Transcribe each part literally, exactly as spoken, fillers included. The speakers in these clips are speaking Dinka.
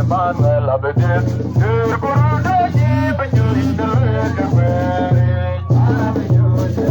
Emmanuel Abedin, Guru Daji, Banyuri, Dalwe, Kagwere, Abanyuri,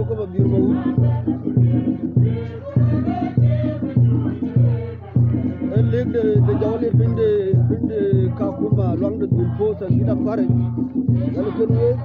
Abanyuri. Ee lëk de, de jɔl ye piny de, piny de Kakuma, luaŋ de dhul poth, and bït aparec. Ɣɛn kën wek.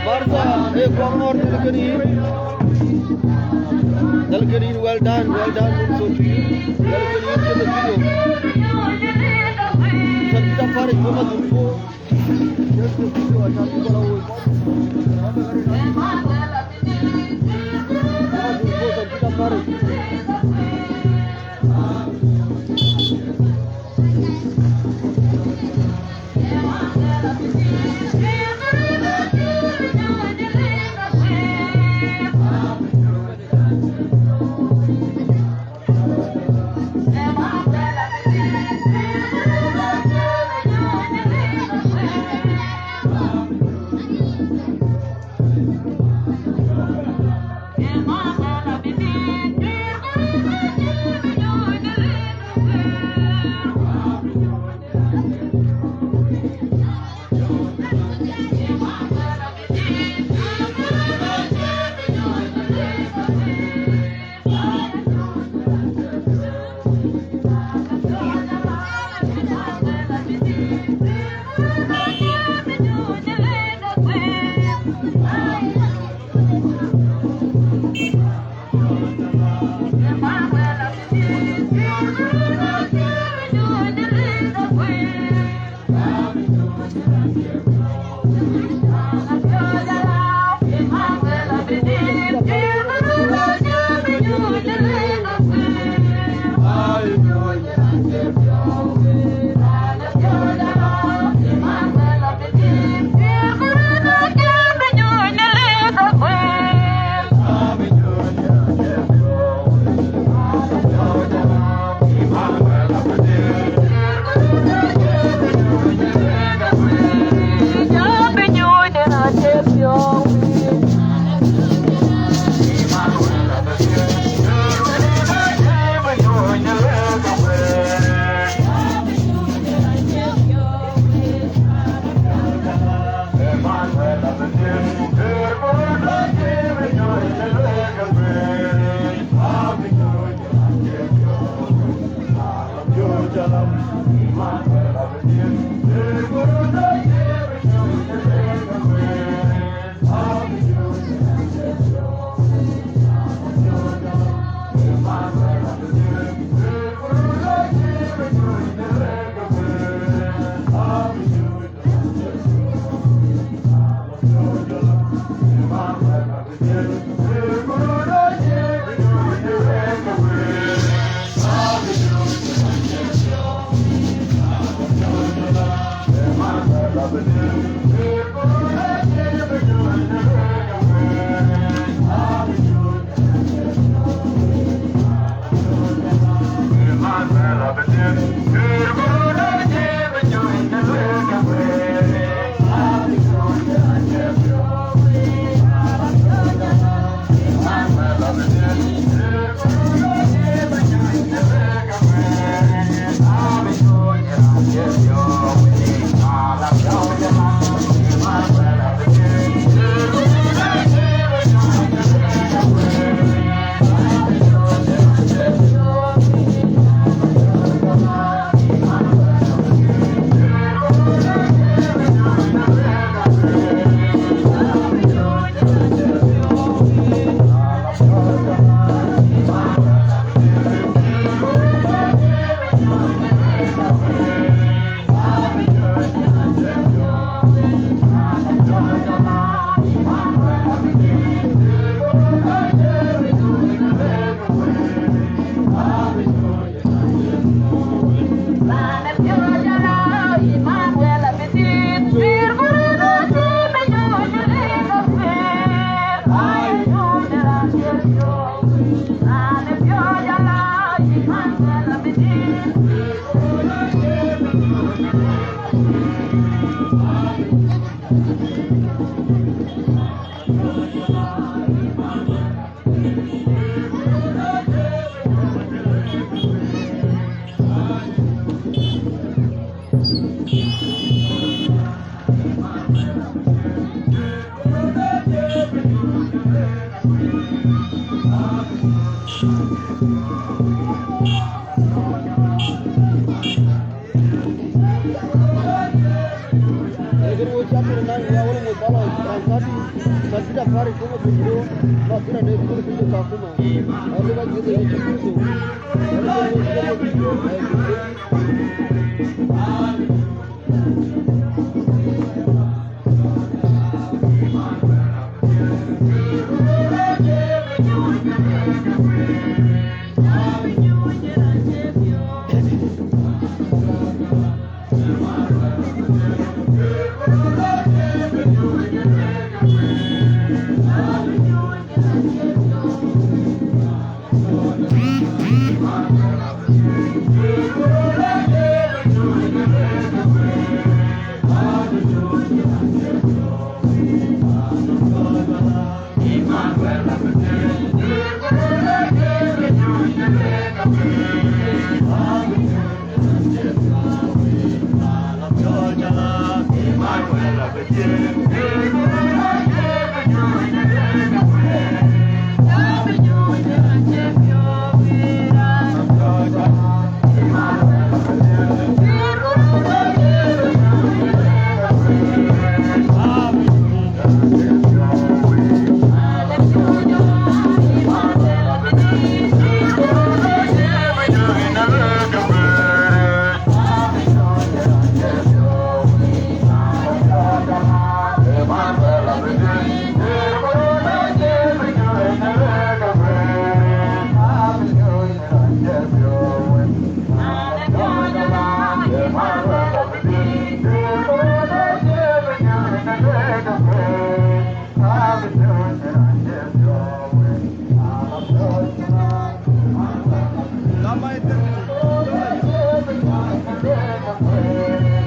Martha, eh, kɔŋ ŋɔ̈ɔ̈r, dhil kën yïn. Dhil kën yïn, well done, well done, also to you. Dhil kën yïn, cïn the video. Cän cï ta Paris, bï ma dhuk puɔ̈u. Just the video, I can't follow. Bï ma dhuk puɔ̈u, cän cï ta Paris. Ee, kën wo cak kën na ya wala mo balo ran kati, kan kita pari kuma video, ba kira ne kuma video ka kuma. Wala ba video ne ci kuma. Wala kën wo cak kën video, ee, video.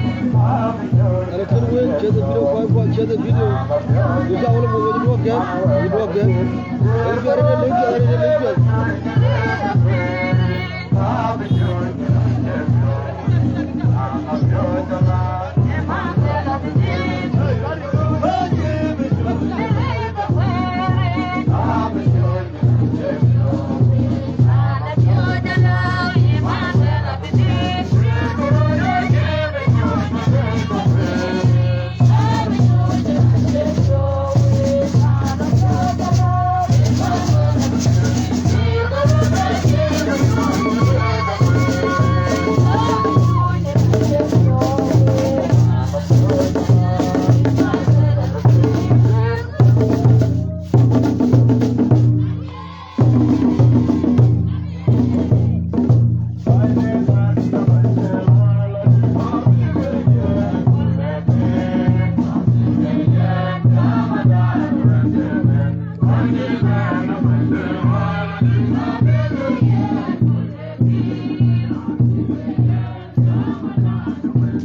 Ana kën wël, cï the video, kɔc kuɔ, cï the video. Ku ca wël muk wec duɔ̈k gɛ̈m, wec duɔ̈k gɛ̈m. Wec juɛ̈r ënë lëu juɛ̈r, ënë lëu juɛ̈r.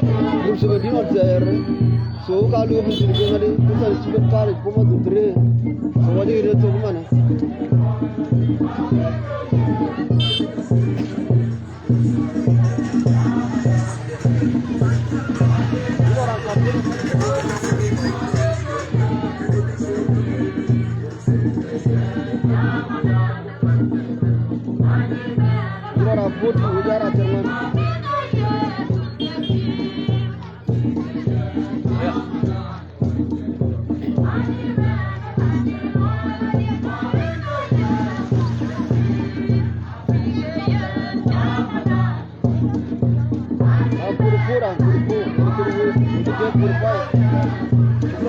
Group seventeen on thɛɛr. So ka lueel bï thïn ke ŋadï, ku thɛɛr cï bɛ̈n parish ku ma dhuk three. So wajë yen ë thok manë. Lora forty, we are at the one. Akurkur, akurkur, akurkur, akurkur,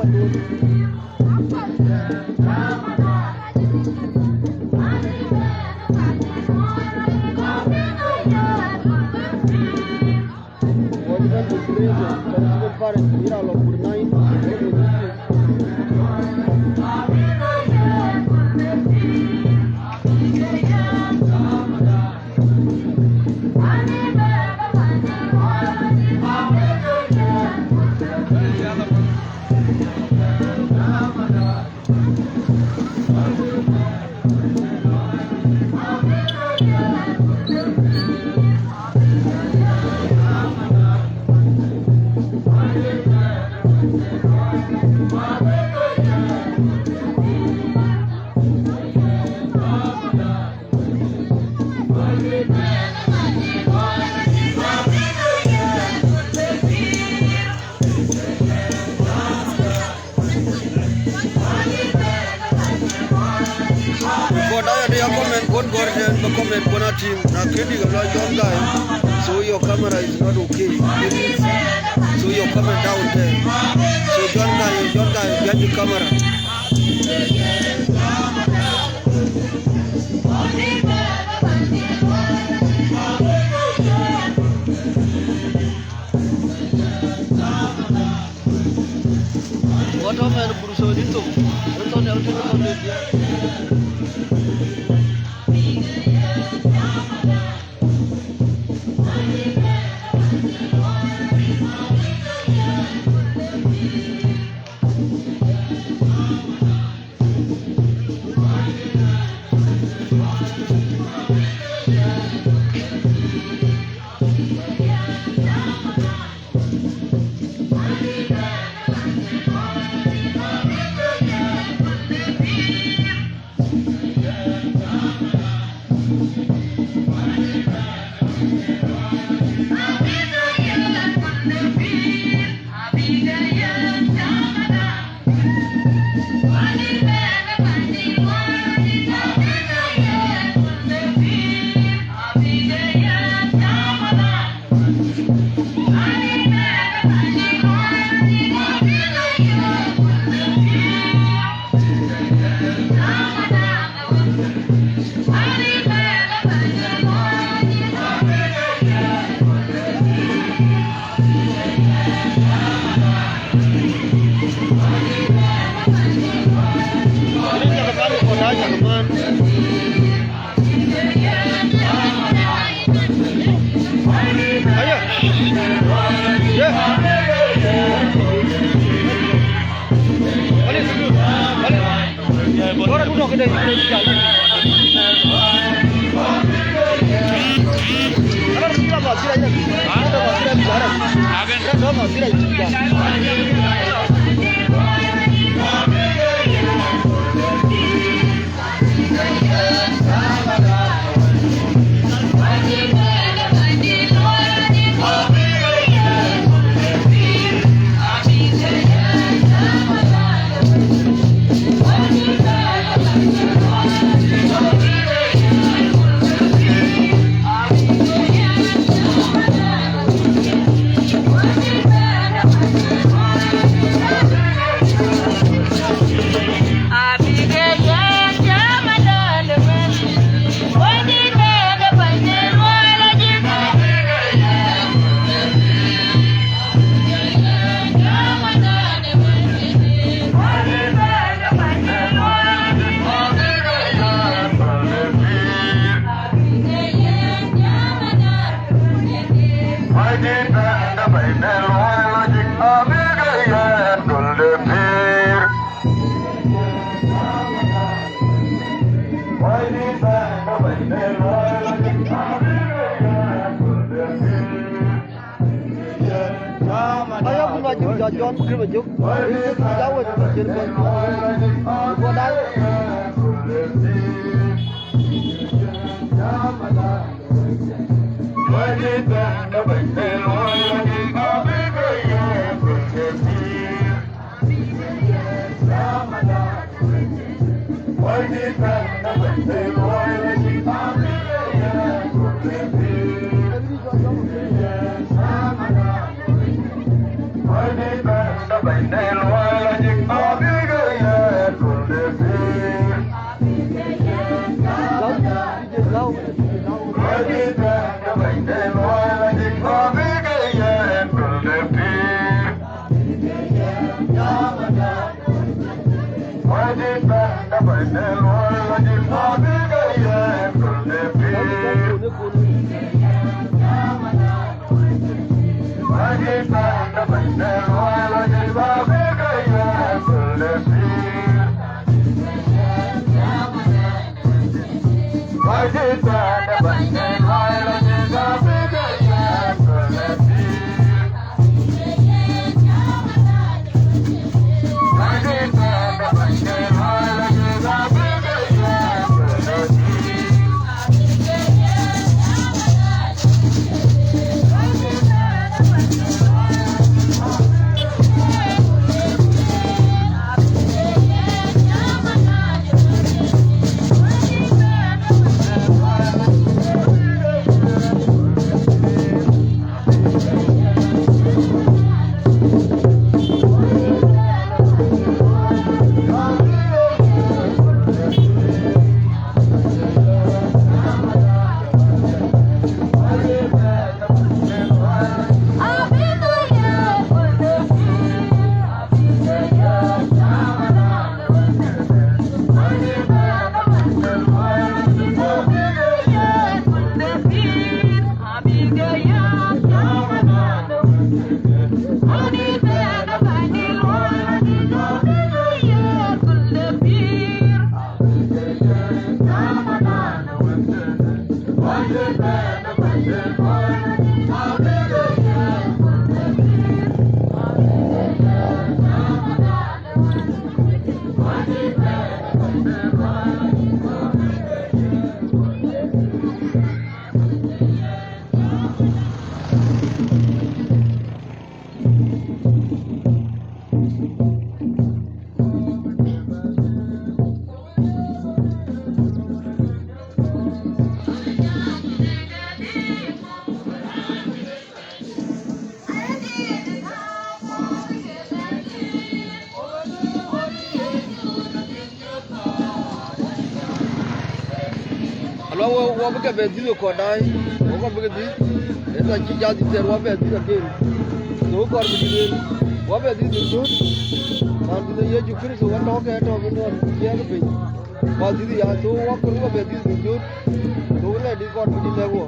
akurkur. Kɔc aya de ya comment, kɔc gɔ̈r tɛ̈n ba comment kɔn a tïŋ, na këdï ke lɔ John Guy. So your camera is not okay. So your comment down there. So John Guy, John Guy, get the camera. What a man, Bruce, you do. What on earth is on this? Ayok, ma jok, jɔ John Kiriba jok. Jɔ wek, jɔ wek. Go dai. Alua wo, wo bï ke bɛ dhil kɔn daai, wo kɔn bï ke dhil. Ëtɔ cï jal dhil thɛɛr, wo bɛ dhil again. So kɔn bï dhil, wo bɛ dhil dhil dhil. Man dhil Yecu Kërtho, wo tɔ̈ ke tɔ̈ bï nuɔɔr, ciɛɛŋ piny. Wo dhil ya, so wo kɔn wo bɛ dhil dhil dhil. So lɛ dhil kɔn bï dhil lɛ̈k wo.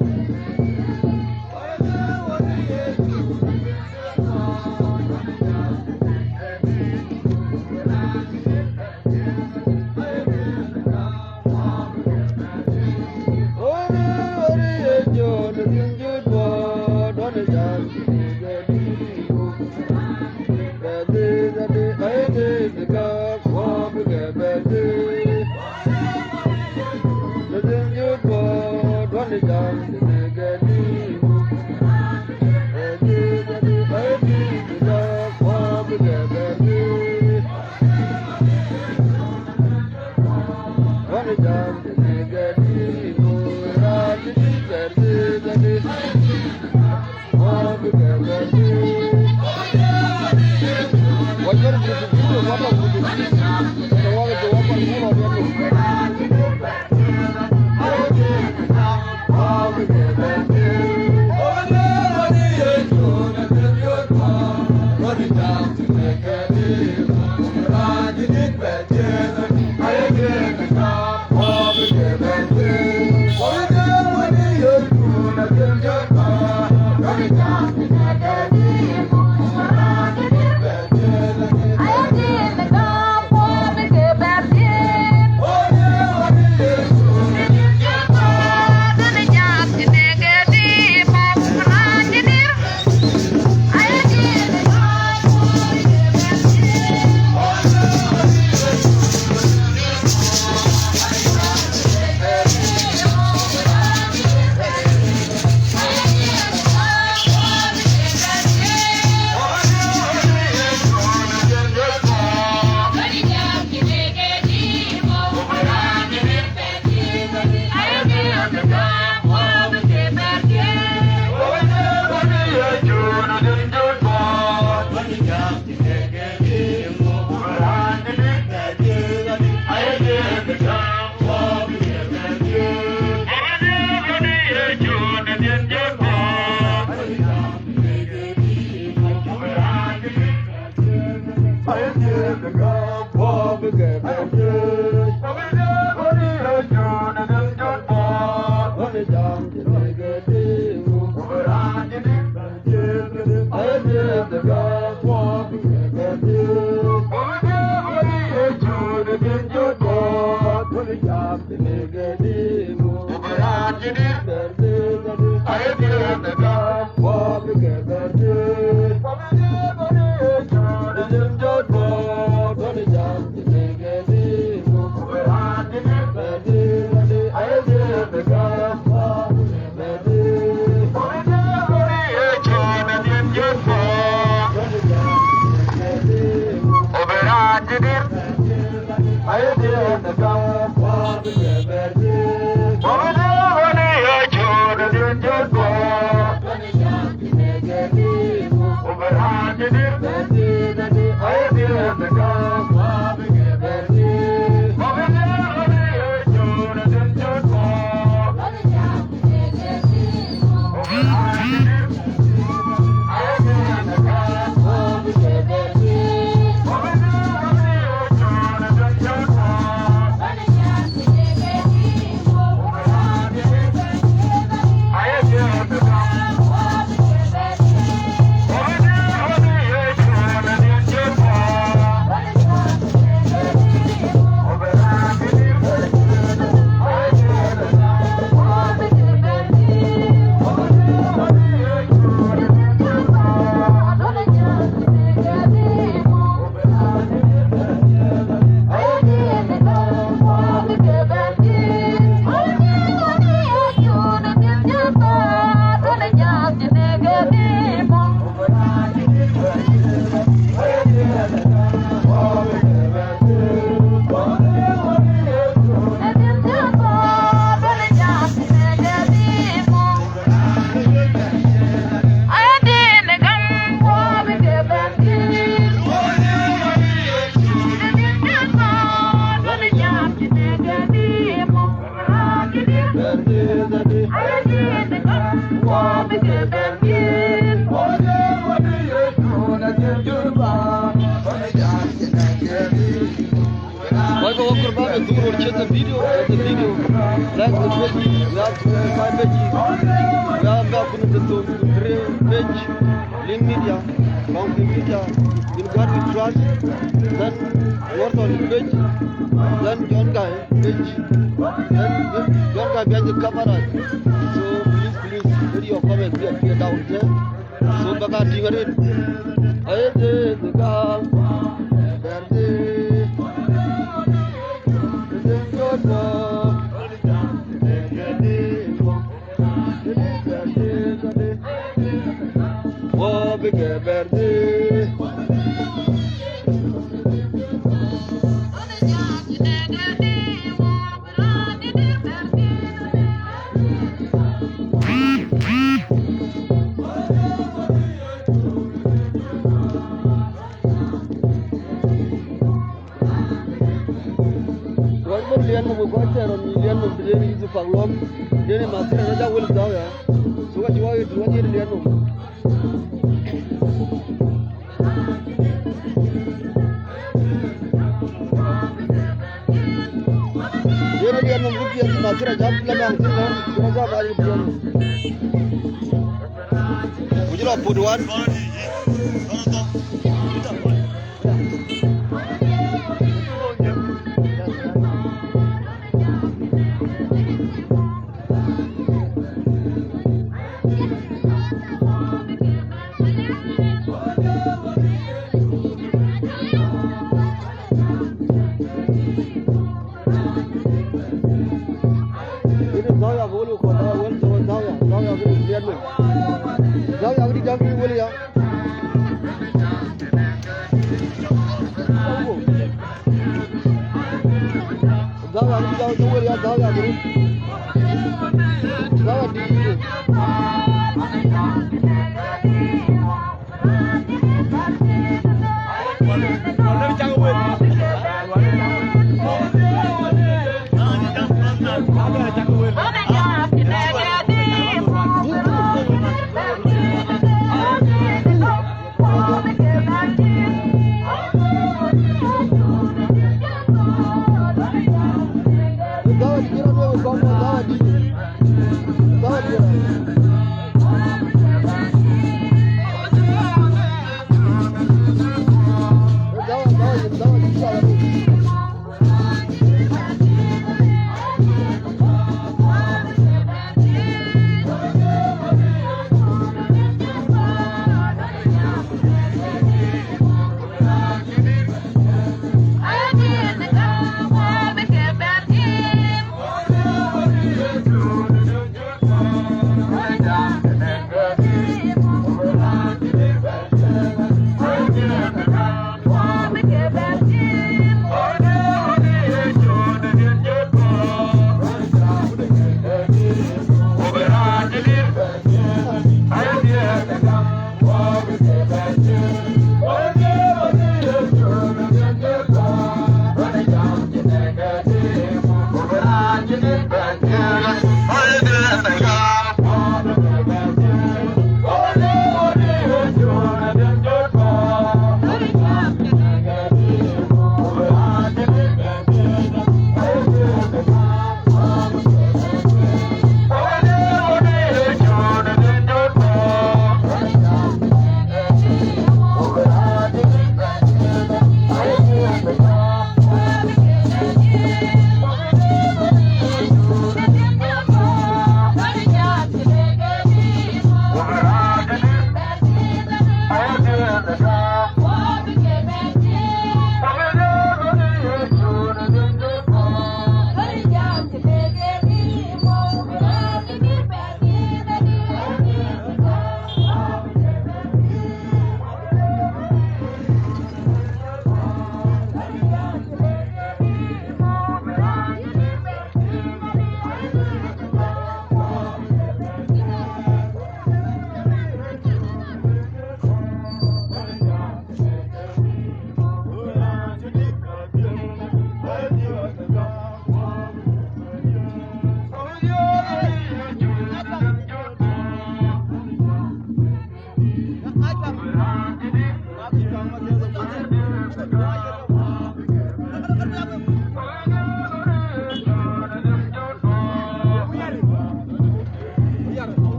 Wai ke wä kɔɔr bä ke dhuk röt, share the video, share the video. Like the page, we have twenty-five pages. We have back on the three page. Link Media, Monkey Media, In God We Trust. Then Warthon page. Then John Guy page. Then John Guy behind the camera. So please, please, put your comment here, here down there. So bä ka tïŋ arëët. Aye, de, de, ka, bɛ̈r, de, de, de, jɔt, bä. Wä bï ke bɛ̈r, de. Wak bä liɛn muk, kɔc cɛ rɔt liɛn muk, të den yïth pak lɔ̈m, den ë mathira rɔt ja wël dhau ya. So ka cï wak yïth wak yïth liɛn muk. Yen ë liɛn nɔm bï piɛth, ma kërɛ jam la baŋ thïn lɔn, kërɛ jam aa yï piɛth. Ku cï lɔ put wan. Ini dhau ya ke wël ku kɔn dhau wël, dhau ya, dhau ya ke liɛt wël. Dhau ya ke dït dak wël ya. Dhau ya ke dït dak wël ya, dhau ya ke dït. Dhau ya dït.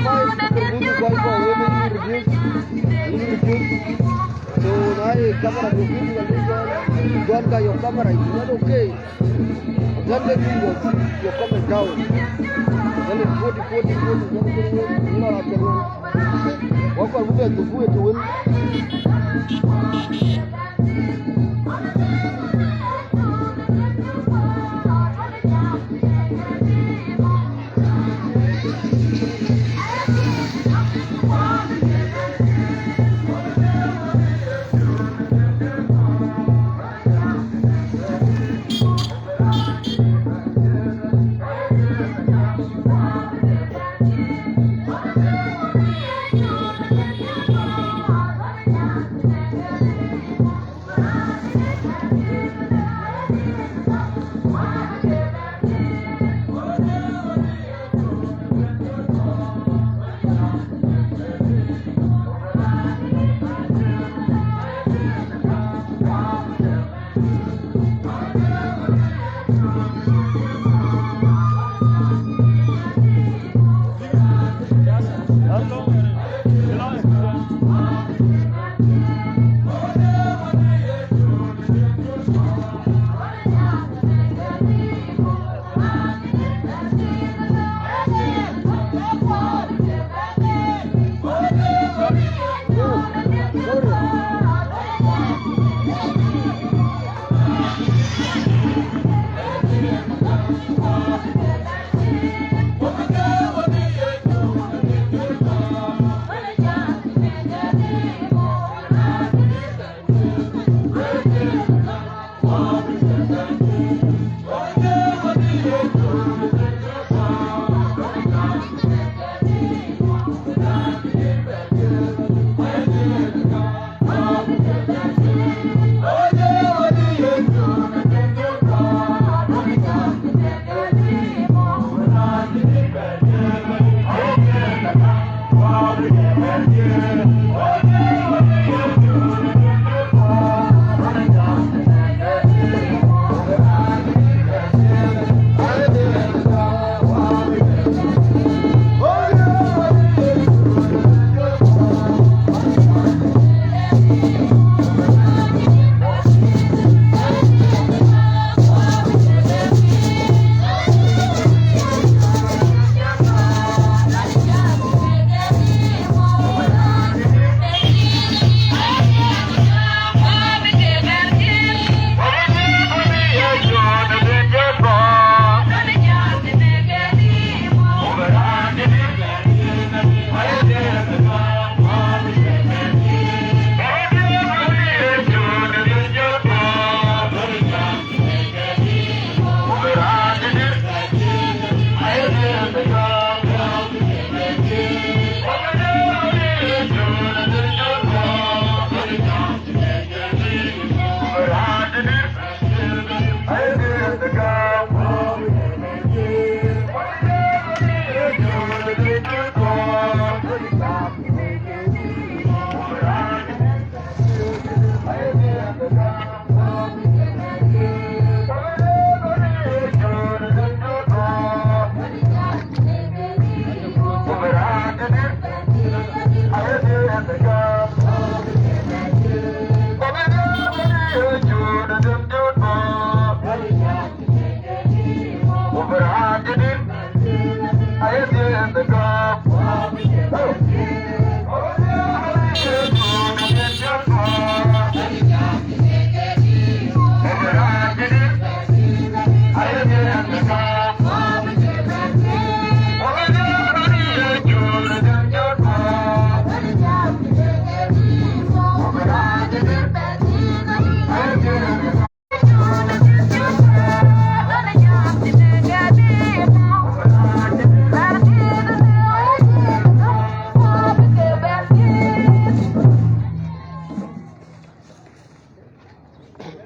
Five, kudu kɔc kɔ̈k wek yïn reduce, yïn reduce. So na ye camera du kïn ka lui John, John ka your camera is not okay. Then let me your, your comment down. Then it's forty, forty, forty, then you know after one. Wa kɔc wek du kuwe to win.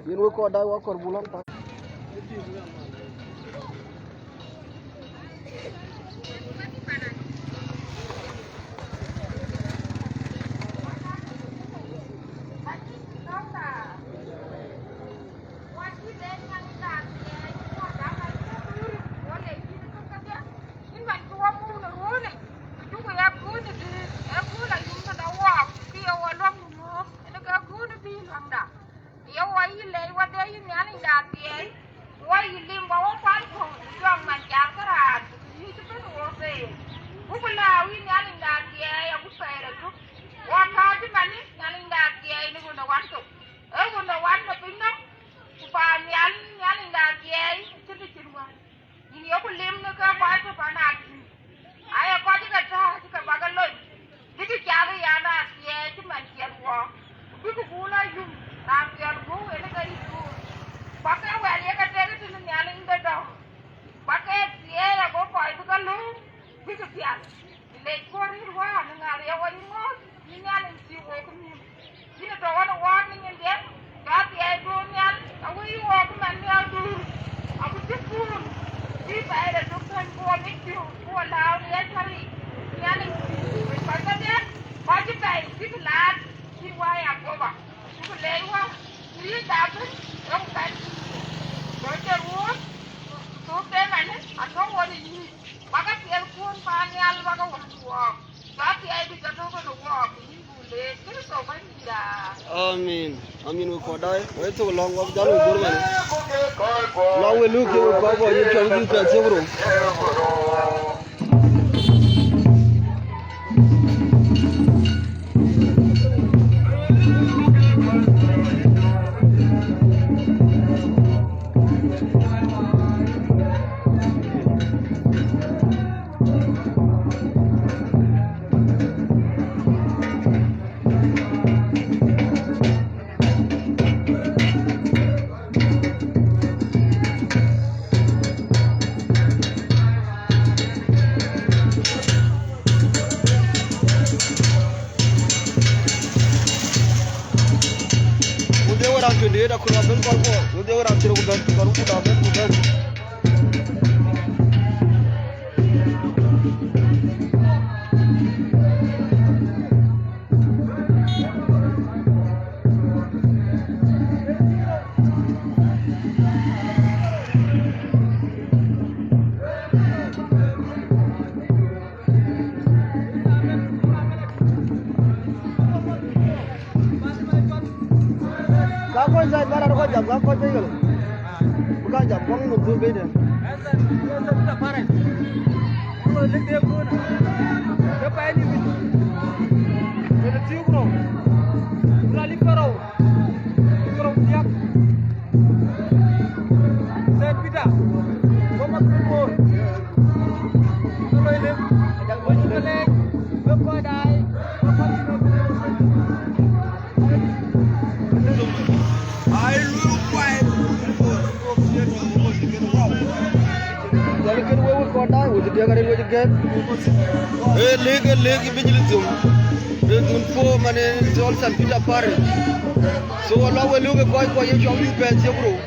Yen wek kɔc daai wä kɔr buk lɔ̈ŋ path. Ee, kuɔ̈r rït wäär në ŋäth, ye wɔ yï ŋɔ̈ɔ̈th, yï Nhialic cï wok mïth. Yïn ë tɔ̈ ɣɔn ë wäär në nyin diɛt, ka thiɛɛi duön nhial, awïc wok man nhial duur. Aku cï kuun, cï pɛɛi de duk thöny ku wɔ mïc piɔ̈u, ku wɔ lääu në yacɔ̈ric. Nhialic cï wek kɔc kedhie, kɔc cï pɛɛi cïk laat, cï wä ya goba. Ku leec wä, ku yï daapën, röŋ pɛ̈n. Gɔl de ruöör, thuk de manë, atɔ̈ wɔ de yï. Bäkë piɛth kuön paannhial, bäkë wät wɔɔk, bä piɛɛi bï jɔ tök ënë wɔɔk, yïn buk leec Kërtho Bɛ̈nydïïtda. Amin. Amin, we kɔc daai, we thok lɔ̈ŋ, wek jal we guur man. Lɔ̈ŋ we luk ke we kɔc bɔ̈, yïn piɔ̈u bï piɛth thiök rou. Wudhe wä raan twenty eight akɔ̈l abën kɔ̈l kuɔ, wudhe wä raan thiëër ku bɛ̈n, kɔ̈l ku da bɛ̈n ku bɛ̈n. Ka kɔc side bara kɔc jam, ka kɔc bë yɔl. Bï ka jam, kɔŋ në dhul bë dɛn. Yɛn kën wek wek kɔn daai, wek diäk arëët wek gɛ̈k. Ee lëk, ee lëk ë bï jël thum. Ee dhun puɔ̈u man ë cɔl Saint Peter Parish. So, ala we luk ë kɔc kuɔ ye cɔl bï pɛɛth thiök rou.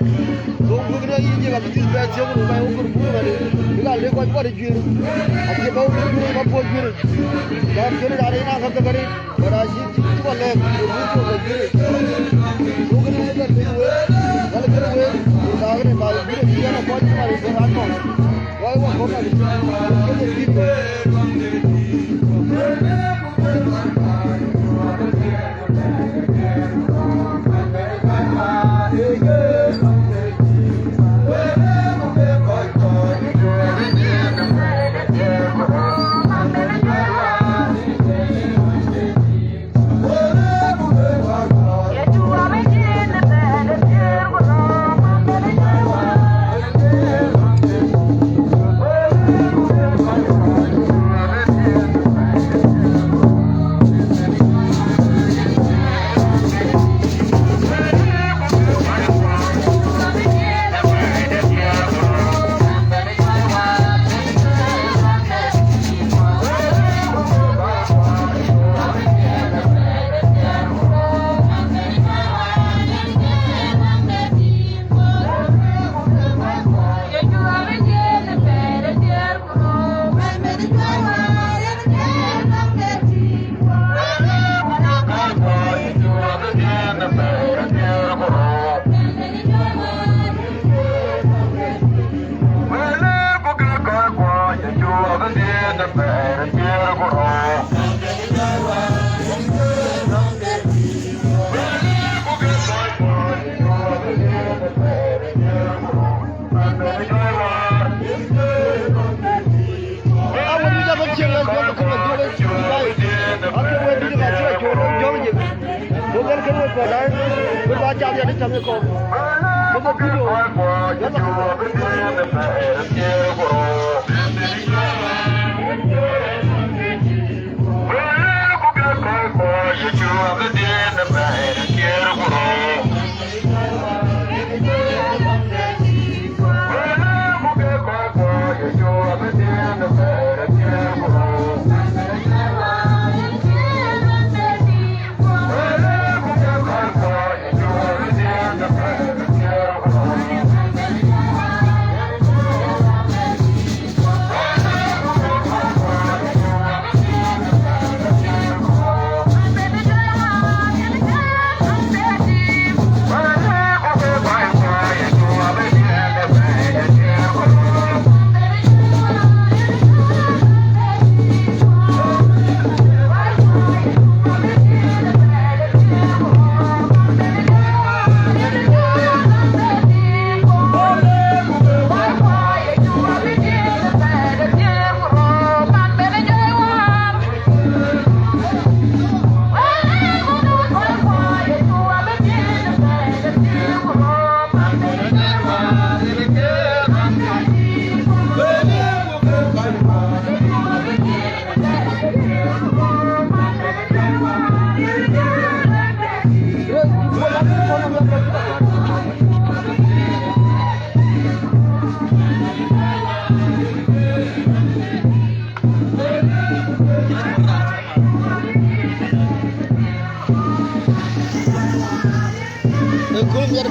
So, wek rɔ yï jëk abï dhil pɛɛth thiök rou, ka ye wek kɔr guur man ë. Bï ka lëk kɔc kuɔ de juëër. Acï bä wek juëër, bä puɔ̈u juëër. Ka kën raan ë na ka thek arëët. But I see, see what left, the roof of the village. Look at the way that they were, well, get away, the target, and I will be the key and a point to my son, I know. Why, what, what, what, what, what, what,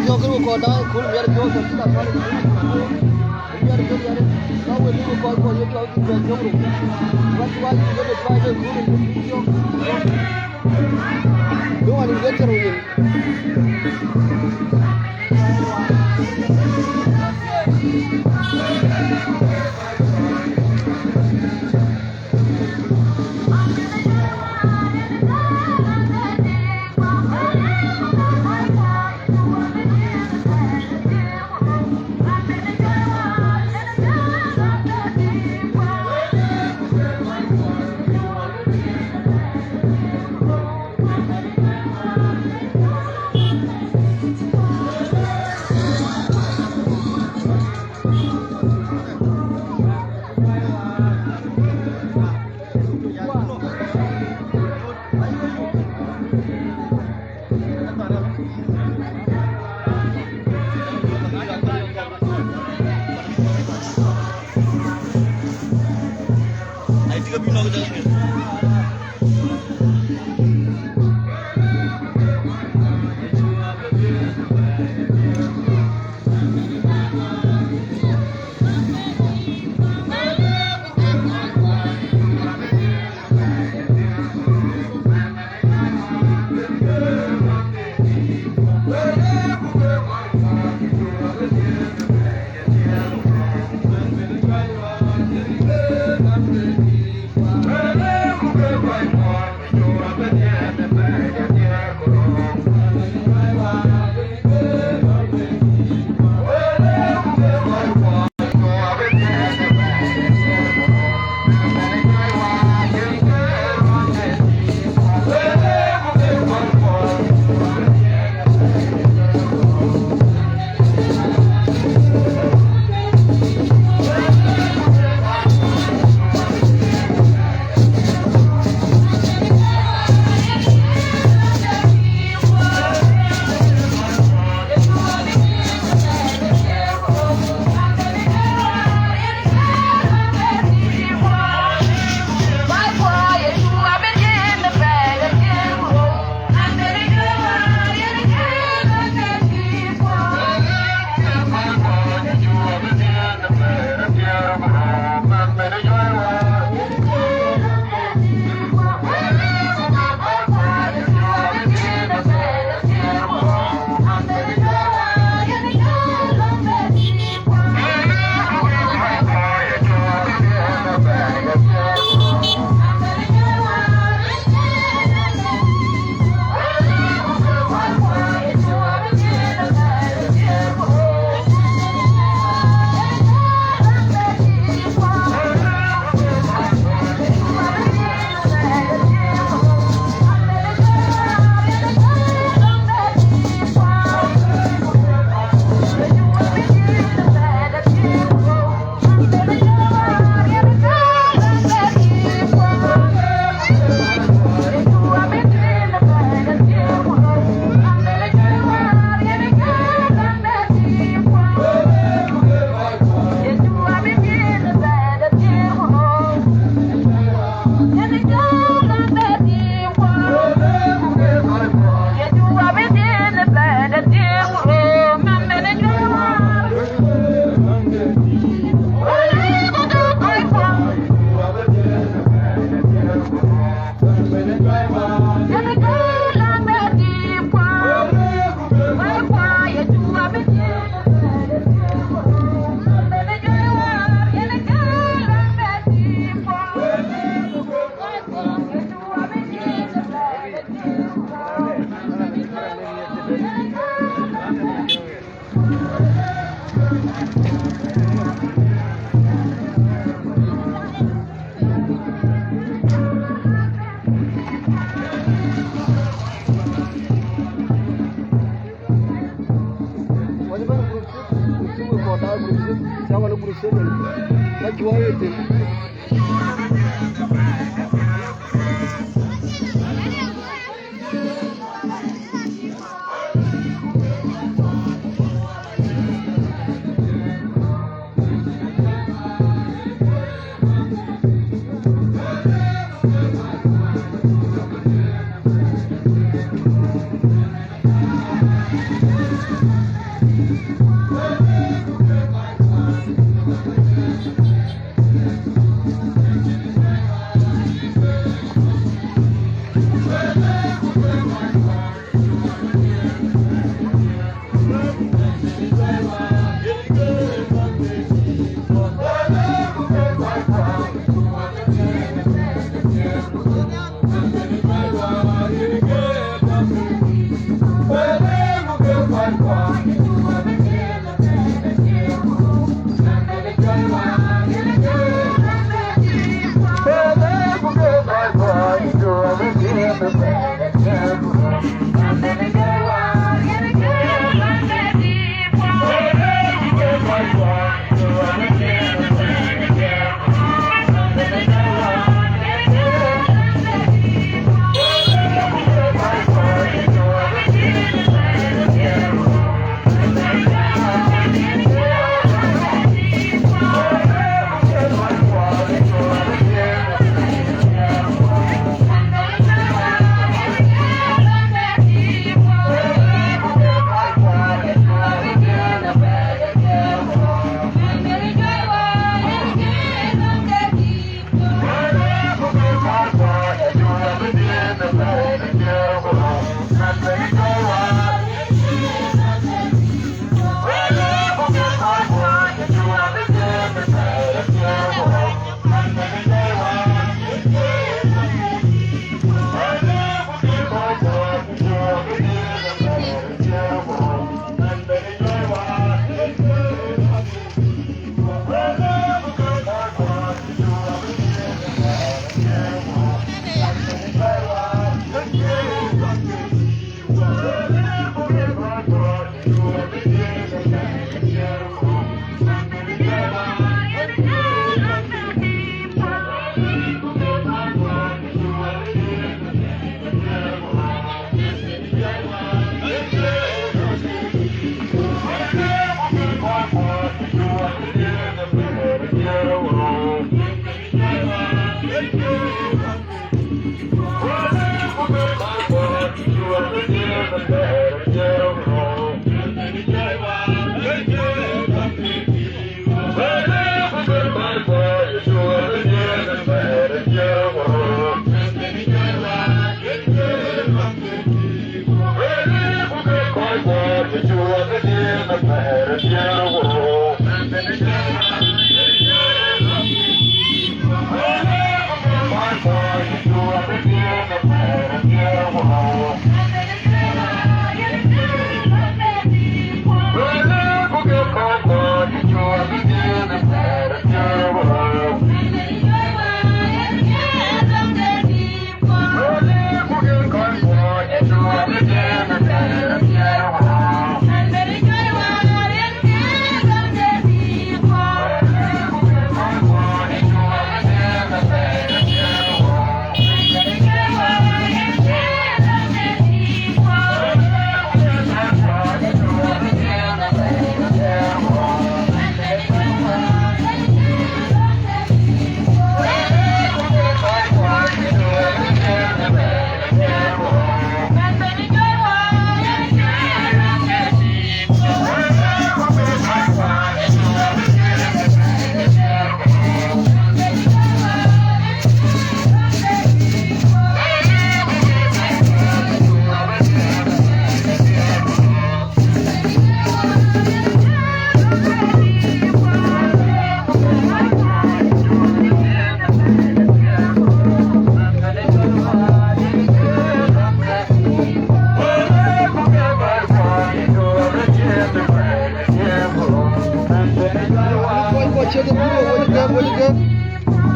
Tɔ̈ kë ku kɔc daai, kul miɛt jɔɔk, tɔ̈ cï ka thɔ̈l, miɛt jɔɔk, miɛt jɔɔk. Ka wek kë ku kɔc kɔc ye tɔ̈ kë bɛ jɔɔk rou. Wɛ̈t cï wɛ̈t yï ke bɛ tuany ke kul ë yï jɔɔk. Duɔ̈n yï ke thiërou yen.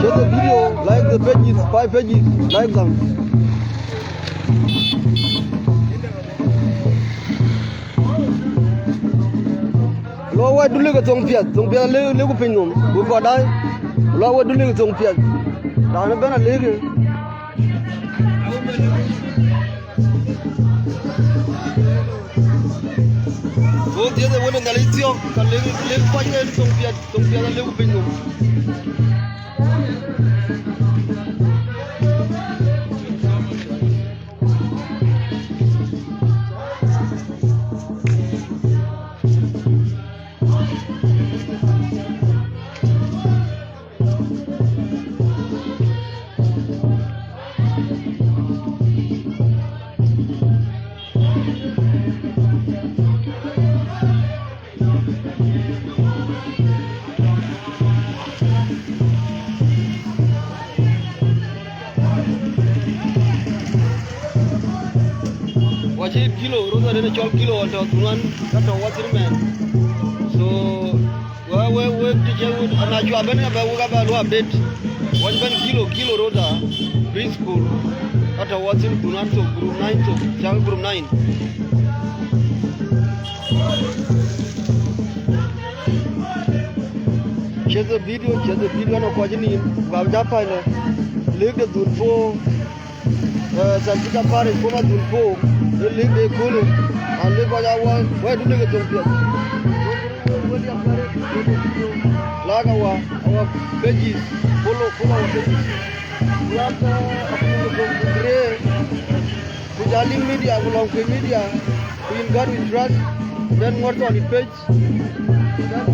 Share the video, like the pages, five pages, like them. Lɔ wä dulë ke thoŋ piɛth, thoŋ piɛth alëu, lëu ku piny nɔm, ku kɔt dai. Lɔ wä dulë ke thoŋ piɛth. Raan ëbɛ̈n alëu ke. Wo dhiëth ë wënë Nhialic thiɔ̈k, ka lëk, lëk kɔc ke thoŋ piɛth, thoŋ piɛth alëu ku piny nɔm. Wacï kilo, röth arëën cɔl kilo ɣɔn tɔ̈ dhuŋ ɣɔn, ka tɔ̈ wathir mɛn. So, wek, wek, wek, të cï wek, ana cua bɛ̈n abɛ wek abɛ luɔ update. Wacï bɛ̈n kilo, kilo röth a, preschool, ka tɔ̈ wathir dhuŋ ɣɔn, so group nine, so, cak group nine. Share the video, share the video, në kɔc nïïm, gam ja pälë, lëk de dhun puɔ̈u, eh, Saint Peter Parish, puɔ̈u ma dhun puɔ̈u, ë lëk de köölë, an lëk kɔc a wä, wä du lëk ë thoŋ piɛth. Like our, our pages, follow, follow our pages. We have, uh, a few of them to pray. Ku ja Link Media, ku Lɔŋ Kuëi Media, ku In God We Trust, ku then Ŋuɔ̈t Thɔn in page. Then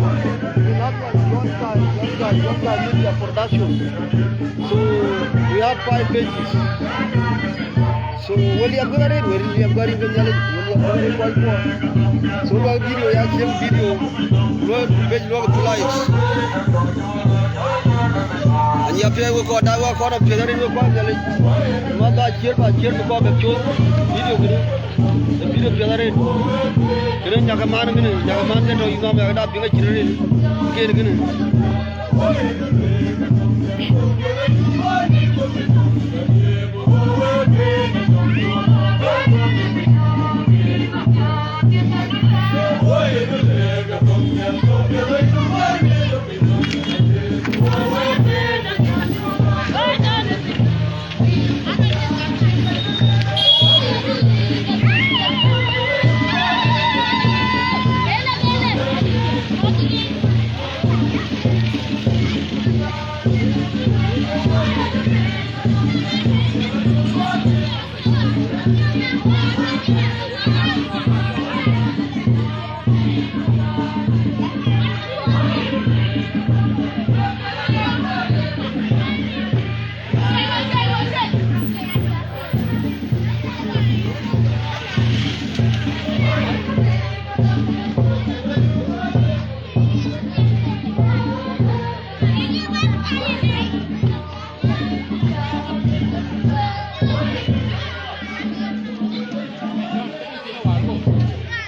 we have one John Guy, John Guy, John Guy Media Production. So we have five pages. So we liam kë arëët, we liam kë arëët, we liam kë arëët, kɔc kuɔ. So luɔi video ya cieŋ video, luɔi page luɔi ku live. Anyia piɛth wek kɔn daai wek kɔn apiɛth arëët wek kuan Nhialic. Ma ba ciër ba ciër bï kɔn bɛ coth video kënë. Ë video piɛth arëët. Kënë nyakë man kënë, nyakë man ke tɔ̈ yï nhɔm ya da piŋ acït arëët. Ken kënë.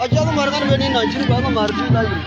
Aca ku mär kan beni na cïn ba ku mär tï la yï.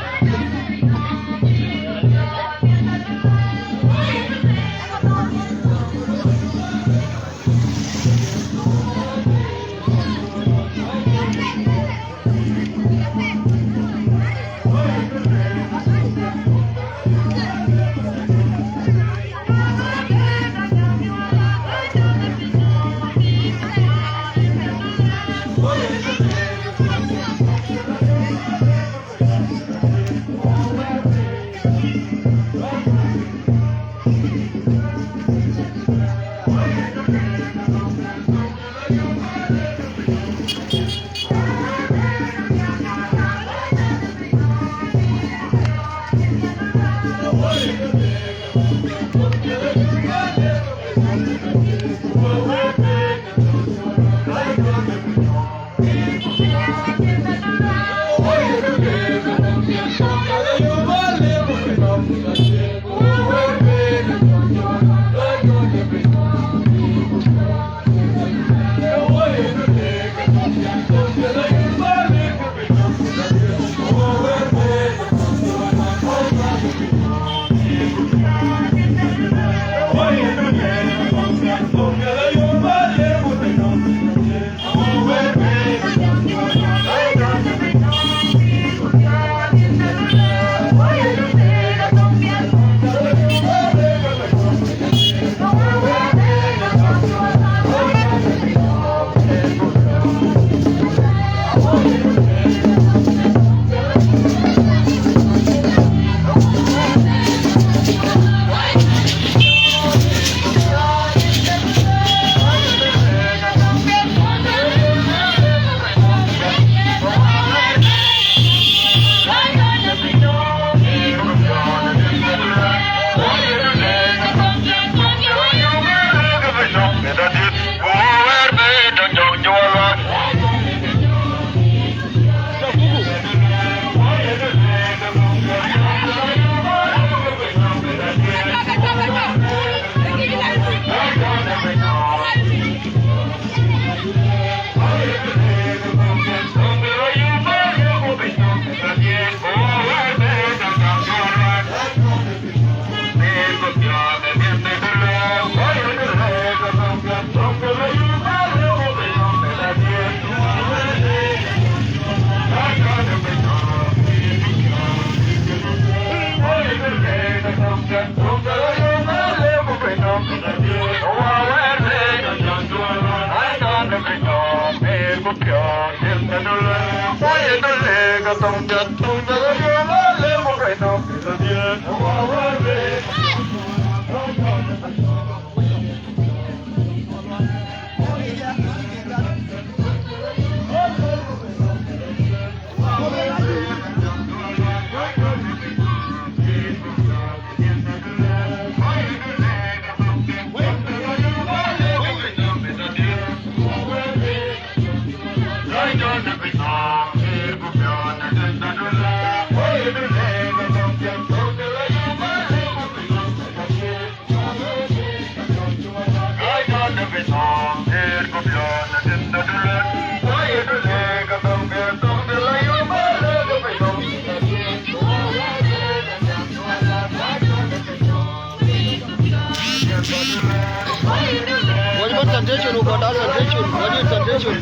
Wajib Sensation, wajib Sensation, wajib Sensation.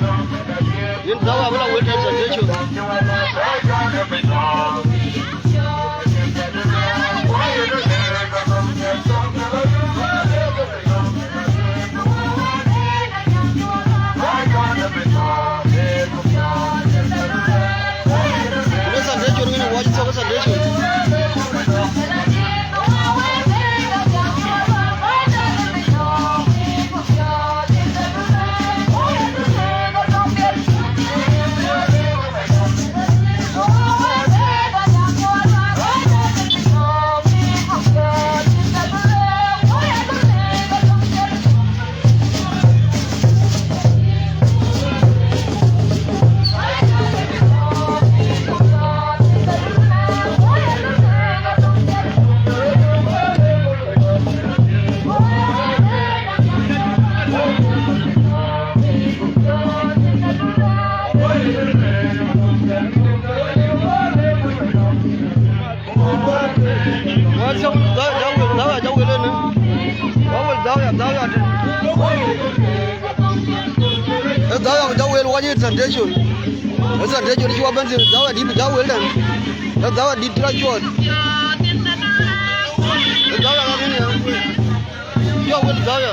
Yin dawa bila wajib Sensation. Sensation, wajib Sensation. Wajib, dawa, dawa, dawa, dawa, dawa, dawa. Ë dhawa jɔ wel wajib Sensation. Ë Sensation cï wa bɛ̈n thïn, dhawa dït jɔ wel dɛn. Ë dhawa dït cï rɔt cuɔt. Ë dhawa rɔt rin ya. Jɔ wel dhawa.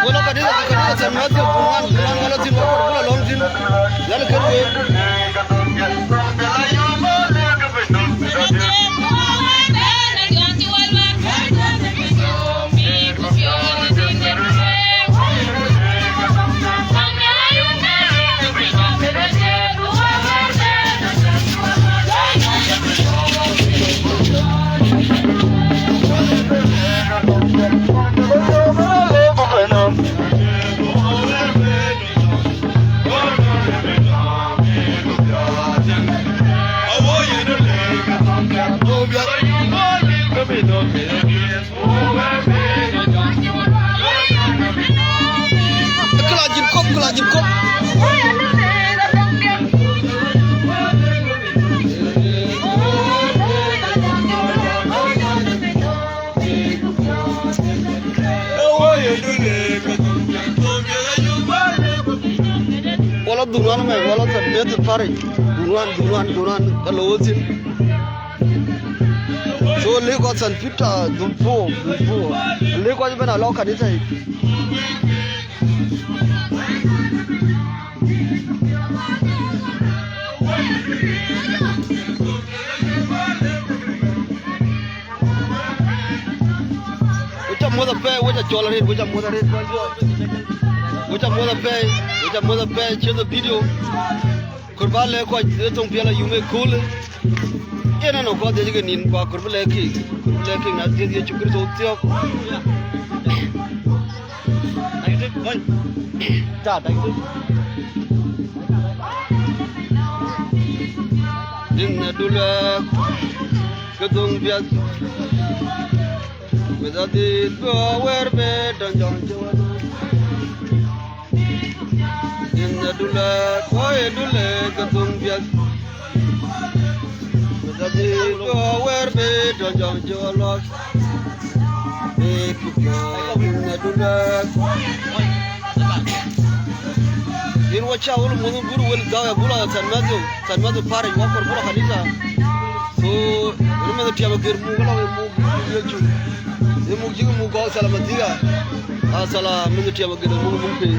Wala kanitha, kanitha Saint Matthew, Bunwan, Bunwan wala thïn, wala, wala lɔŋ thïn. Yɛn kën wek. Këla jin kop, këla jin kop. Wala dhunwan mɛ, wala thɛn beth pari. Dhunwan, dhunwan, dhunwan, ka lo thïn. So, lëk kɔc Saint Peter, dhun puɔ̈u, dhun puɔ̈u. Lëk kɔc bɛ̈n alɔ kanitha yic. Wek ca muɔ̈th apɛi, wek ca cɔl arëët, wek ca muɔ̈th arëët. Wek ca muɔ̈th apɛi, wek ca muɔ̈th apɛi, share the video. Kɔɔr ba lɛ̈k kɔc ë thoŋ piɛl ayum ë kööl. Yen anɔŋ kɔc dhiëc ke nïn, ku akɔɔr bï lɛ̈k kek, akɔɔr bï lɛ̈k kek na dhiëth Yecu Kërtho thiɔ̈k. Din adulɛ ke dhoŋ biath. With a deep go where bed and John Joe. In the dula, boy, dula, the tung bias. With a deep go where bed and John Joe lost. Big go in the dula. In watch out, Mungu Guru will go, Gula, San Matthew, San Matthew Parish, Wakor Gula Kanisa. So, remember the Tiago Gir Mugala, Mugu, Yechu. Ye muk cïk muk gɔ̈k, salam adhika. Asalam, mïth tiɛm agënë muk muk piny.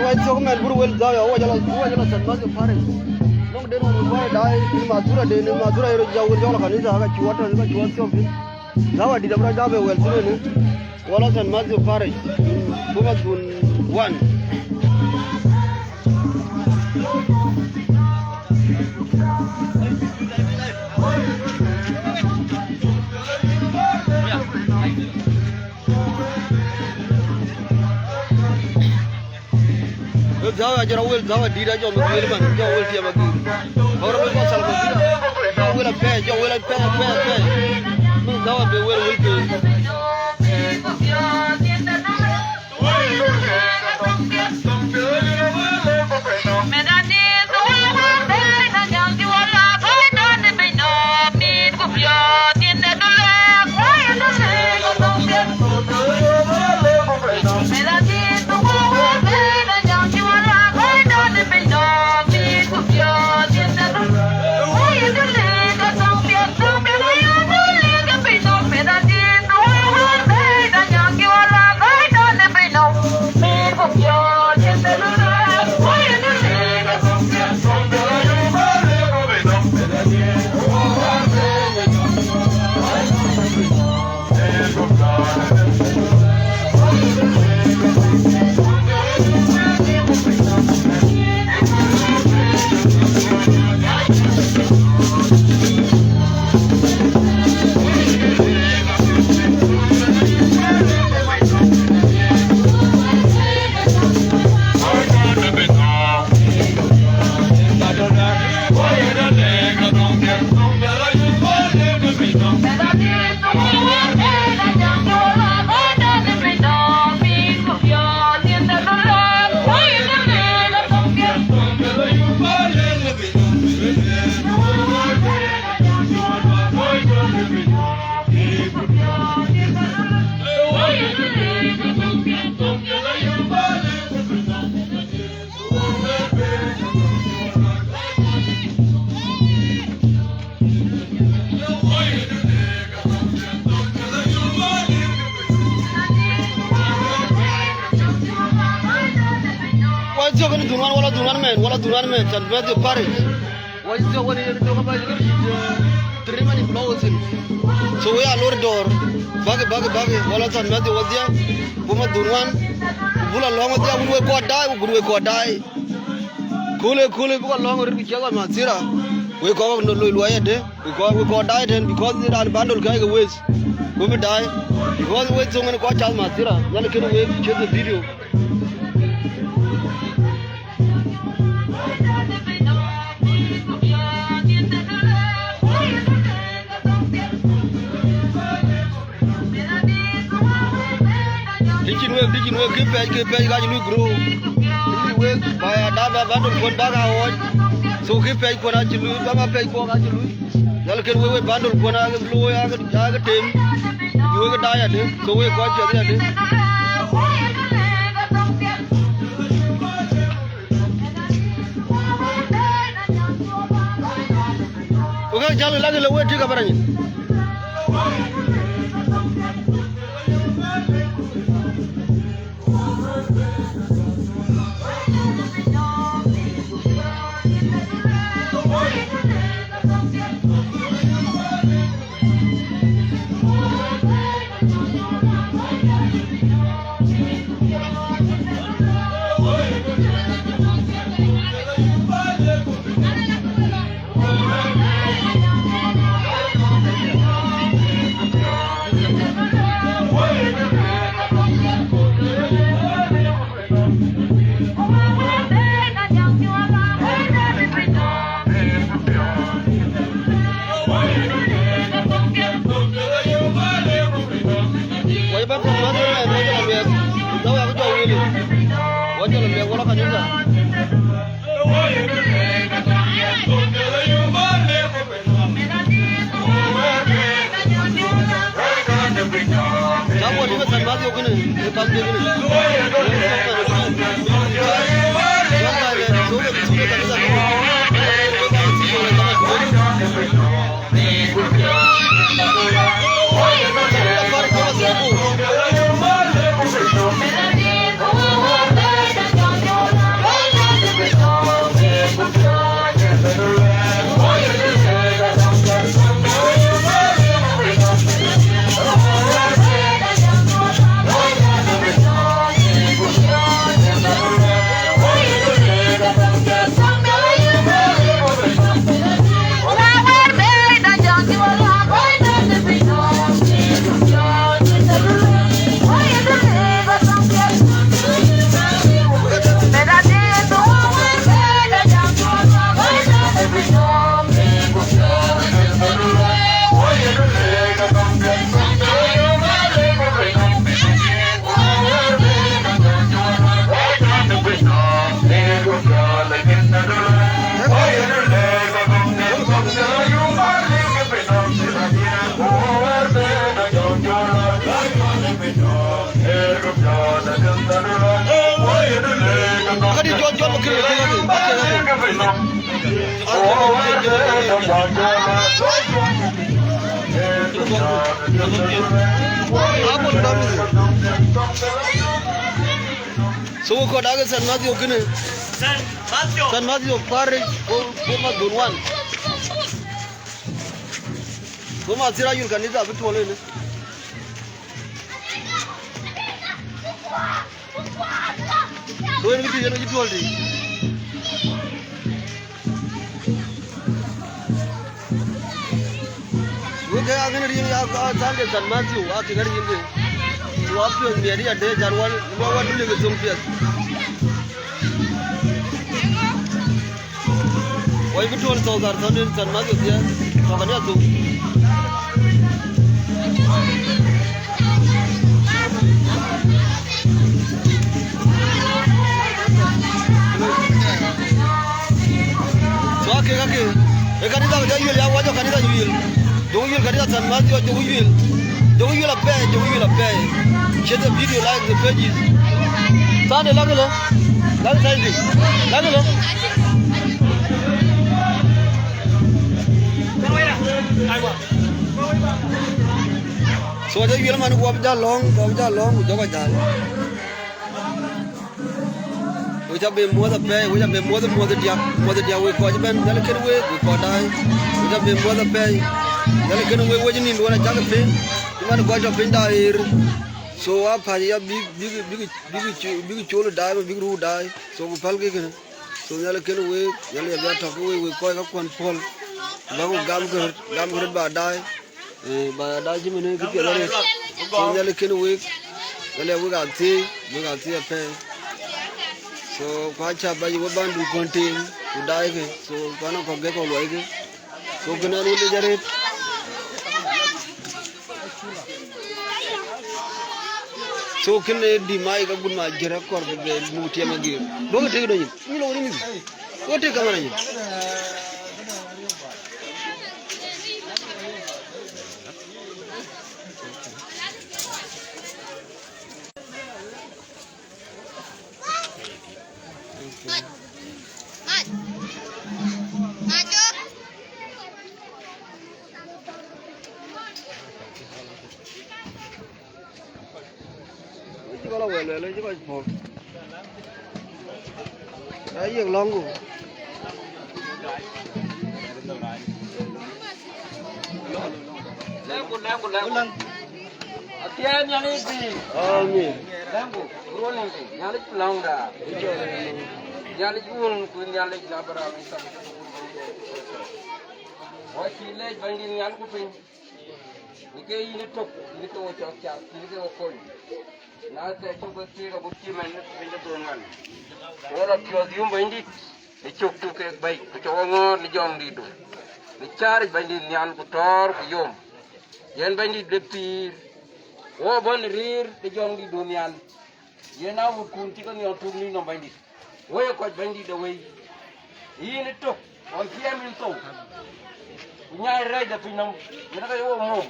Ruac thok mɛn bur wel dhau ya, wa jalo, wa jalo Saint Matthew Parish. Long den Wai dai, ni madhura de, ni madhura yero jɔ wel jɔ la kanitha, ka cuɔt, ka cuɔt cop. Dhawa dït abï rɔt dap ë wɛl thïn ënë. Wala Saint Matthew Parish, Bomathun one. Wek dhawa, jɔt awel dhawa dït, ajɔ mïth wel man, jɔ wel tiɛm agïïr. Ɣɔr wel kɔc Salva Kiir, jɔ wel apɛi, jɔ wel apɛi, apɛi, apɛi. Mïth dhawa be wel, wel piny. Wai thiɔ̈k kën dhun wan, wala dhun wan mɛn, wala dhun wan mɛn, Saint Matthew Parish. Wai thiɔ̈k wan yen thiɔ̈k ba yïr yït, eh, three many flowers in. So we are lor dɔɔr. Bäkï, bäkï, bäkï, wala Saint Matthew wadhia, Bomathun wan, ku bula lɔ̈ŋ wadhia, wun wek kɔɔr daai, ku gun wek kɔɔr daai. Köölë, köölë, bï kɔc lɔ̈ŋ röt ku ciɛth wan mathira. Wek kɔc wek nɔ loi luɔi adë, wek kɔc, wek kɔc daai tën, because raan bundle kɛ̈ɛ̈c ke waste. Ku bï daai, because wek thoŋ en kɔc cath mathira, Nhialic kën wek ciɛth the video. Dï cïn wek, dï cïn wek, kë pɛɛc, kë pɛɛc, ka cï lui grow. Dï wek, ba ya dap, ba bundle kuɔn bäk a ɣɔɔc. So kë pɛɛc kuɔn acï lui, ba, ba pɛɛc kuɔn acï lui. Nhialic kën wek, wek bundle kuɔn aa ke looi, aa ke, aa ke tem. Dï wek daai adë, so wek kɔc piɛth adë. Ku ka jäl lak le wek tik abä rany. Wai bä tɔ̈ mäth ëmɛn, wä jɔl luɛɛk, ku jɔl wek jɔ wël, wä jɔl luɛɛk wä lɔ kanitha. Cä bɔt yïn ë thän mäth yök kënë, ë pam diëk kënë. Kadi jɔl, jɔl, kadi, kadi, kadi. So we kɔɔr dak Saint Matthew kënë. Saint Matthew. Saint Matthew Parish, go, go ma dhun wan. Go ma thira yun kanitha bï tuɔl ënë. Ku en kë tïc en acï tuɔl tïc. Wek ke akën riëŋ ya, a Sunday Saint Matthew, akën riëŋ ke. Ku apiöth miɛt ya de jan wan, wan, wan dulë ke thoŋ piɛth. Wai bï tuɔl thou dhar thɔn en thɔn Matthew thiɛ, thɔn kani athou. So ake, ake, e kanitha jɔ yuel ya, wa jɔ kanitha yuel. Jɔku yuel kanitha Saint Matthew, jɔku yuel. Jɔku yuel apɛi, jɔku yuel apɛi. Share the video, like the pages. Sunday, lagi lo. Lagi Sunday. Lagi lo. So, jɔ yuel man, wa bï jal lɔŋ, wa bï jal lɔŋ, jɔku jal. Wek ca be muɔ̈th apɛi, wek ca be muɔ̈th, muɔ̈th diäk, muɔ̈th diäk, wek kɔc ëbɛ̈n, Nhialic kën wek, wek kɔc daai. Wek ca be muɔ̈th apɛi, Nhialic kën wek, wec nïn duɔ̈n acäk piŋ, cï man kɔc tɔ piny daai ɣer. So, apäc ya bïk, bïk, bïk, bïk, bïk col daai, bïk ruu daai. So, ku pälkï kënë. So, Nhialic kën wek, Nhialic abï atɔ̈ ke wek, wek kɔc kakuɔn puɔ̈l. Bäku gam kë röt, gam kë röt ba daai. Eh, ba daai cï mënë kë piɛth arëët. So, Nhialic kën wek, Nhialic wek athii, wek athii apɛi. So, ku aca bac we bandu kɔn tim, ku daai kë. So, ku anɔŋ kɔ̈k gek kɔ̈k luɔi kë. So, kën ɛn wël de jɔ rëët. So, kën ee dï mai ka gun ma jër akɔr bï bɛ muk tiɛm agir. Duɔ̈kï tëk dɔ̈ nyin. Yïn lɔ wëri mïth. Duɔ̈kï tëk kaman anyin. Cï kɔc la wɛl wɛl, cï kɔc puɔ̈k. Aa, yiëk lɔ̈ŋku. Lɛ̈ŋku, lɛ̈ŋku, lɛ̈ŋku. Athiɛɛn Nhialic pïïr. Amin. Lɛ̈ŋku, ruɔ̈n nïm piny. Nhialic lɔ̈ŋda. Nhialic wun ku Nhialic Abraham, Isak. Wɔ cï lɛc Bɛ̈nydït Nhialic ku piny. Në ke yïn ë tök, yïn ke wo cɔk cath, yïn ke wo kony. Na thɛɛr cuk ke thiëëk agut cï mɛn piny ke thon ŋuan. Wo lɔ piɔ̈ɔ̈th yum Bɛ̈nydït, ë cök cuk kek bɛ̈i, ku cɔk wo ŋɔ̈ɔ̈r në jɔŋdïtdu. Në caaric Bɛ̈nydït nhial ku tɔ̈ɔ̈r ku yom. Yen Bɛ̈nydït de pïïr, wo bɔ̈ në rëër de jɔŋdïtdu nhial. Yen a wutkun cï ke nhiɔɔr tuk nïn nɔm Bɛ̈nydït. Woi ë kɔc Bɛ̈nydït de wei, yïn ë tök, ɣɔn cï ɛm yïn thou, ku nyaai rɛɛc de piny nɔm, yen ke ye wo mom,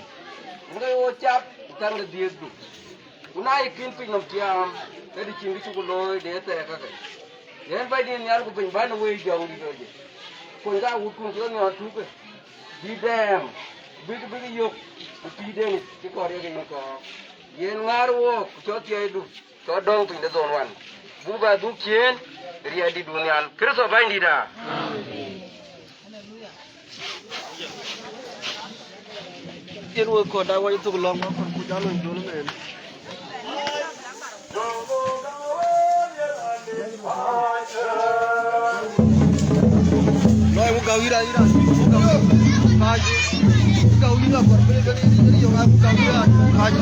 yen ke ye wo cap, ku caŋ de dhiëëthdu. Ku na ye kïn piny nɔm tiaam, ke dï cïn kë cuk looi de ë thɛɛr kakë. Yen Bɛ̈nydït nhial ku piny bän ë wei jɔŋdït ɣööc, kony ka wutkun cï ke nhiɔɔr tuukë, bï dɛɛm, bïk, bïk yök, ku pïïrden yic cï kɔɔr ye ke yïn kɔɔr. Yen ŋäär wook, ku cɔl thiɛɛcdu. Cɔk dɔ̈ŋ piny de dhon wan, buk bɛ dhuk ciëën riɛɛt dït dun nhial. Kërtho Bɛ̈nydït aa. Yen wek kɔn daai wɔ cï thok lɔ̈ŋ, wɔ kɔn kuc alony jol mɛn. Lɔc wek gäu yïn aa, yïn aa, wek gäu yïn aa, kɔɔr bï kën yïn yök aa, wek gäu yïn aa, kääc.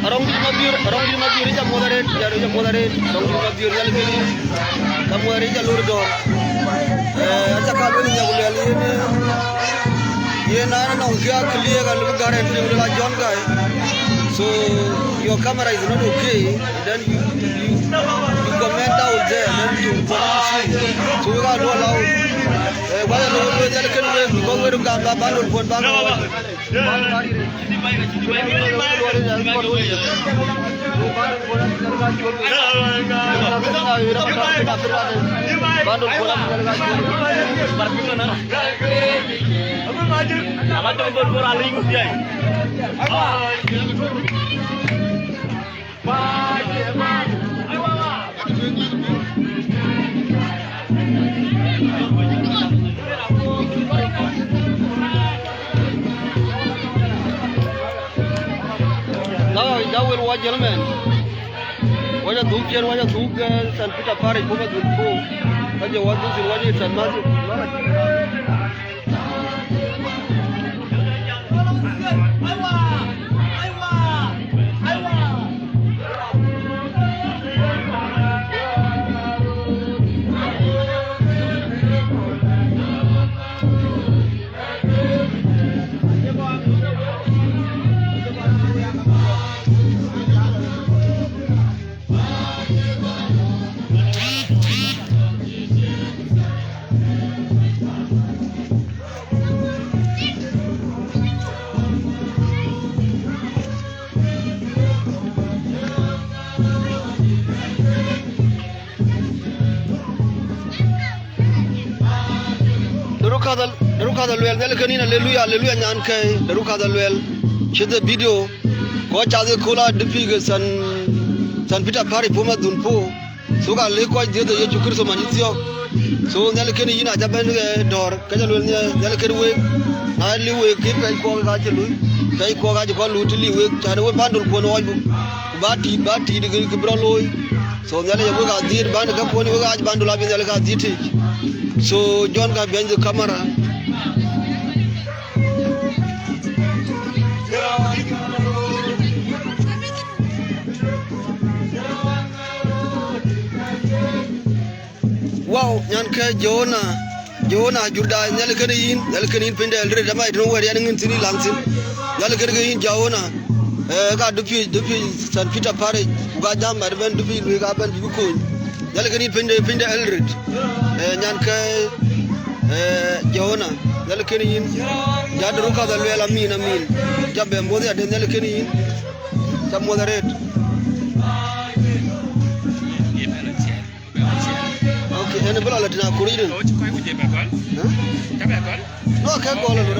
Arɔŋdït Mabiör, Arɔŋdït Mabiör, jam moderator, jam moderator. Dɔŋ dït Madhiɔ̈r, Nhialic kënë, ka muɛɛr yic alor dɔ̈ɔ̈r. Eh, aca ka lueel nya ku luɛɛl yen, yen na nɔŋ kë a clear ka lëu bï gär ɛn piŋ, lueel a John guy. So, your camera is not okay. Then you, you, you comment down there, then you want to see. So we gotta do allow. Eh, why you know we Nhialic kënë we, because we don't got bundle phone back. Now, that will watch, gentlemen. Waja dhuk chen, waja dhuk, eh, Saint Peter Parish, kuma dhuk po. Kaja wa dhuk, waja Saint Matthew. Dëru kath al-, dëru kath aluɛl, Nhialic kënë yïn, aleluya, aleluya, nyan kɛ̈i, dëru kath aluɛl. Cï the video, kɔc cath ë kööl a dupik ë San, San Peter Parish, pum adhun po. So ka lëk kɔc dhiëth ë Yecu Kërtho man cï thiɔ̈k. So Nhialic kënë yïn aca bɛ̈n, eh, dɔ̈ɔ̈r, ka ca lueel Nhialic, Nhialic kënë week. Na liu week, kï pɛ̈i kuɔɔk ka cï lui, pɛ̈i kuɔɔk ka cï kɔn lui të liu week, cän we bundle kuɔn ɣɔɔc, ku ba tiit, ba tiit kë, kë bï rɔt looi. So Nhialic ë wek adhil, ban ë käkuɔn wek aac bundle abï Nhialic ka dhil tïc. So John ka behind the camera. Wow, nyan kɛ̈i Jona, Jona jurda, Nhialic kënë yïn, Nhialic kënë yïn piny de Eldoret, ama yï tënë wɛ̈ɛ̈r yɛn ŋïn thïn yï laŋ thïn. Nhialic kënë ke yïn Jona, eh, ka dupiöc, dupiöc Saint Peter Parish, ku ka jam mat ëbɛ̈n dupiöc luui ka bɛ̈n bï bï kony. Nhialic kënë yïn piny de, piny de Eldoret, eh, nyan kɛ̈i, eh, Jona, Nhialic kënë yïn, ja dëru kath aluɛl, amin, amin. Ca bɛ muɔ̈th ya de Nhialic kënë yïn, ca muɔ̈th arëët. Okay, ënë bï lɔ la tïn akuric dïn. Huh? No, kë gɔl alor.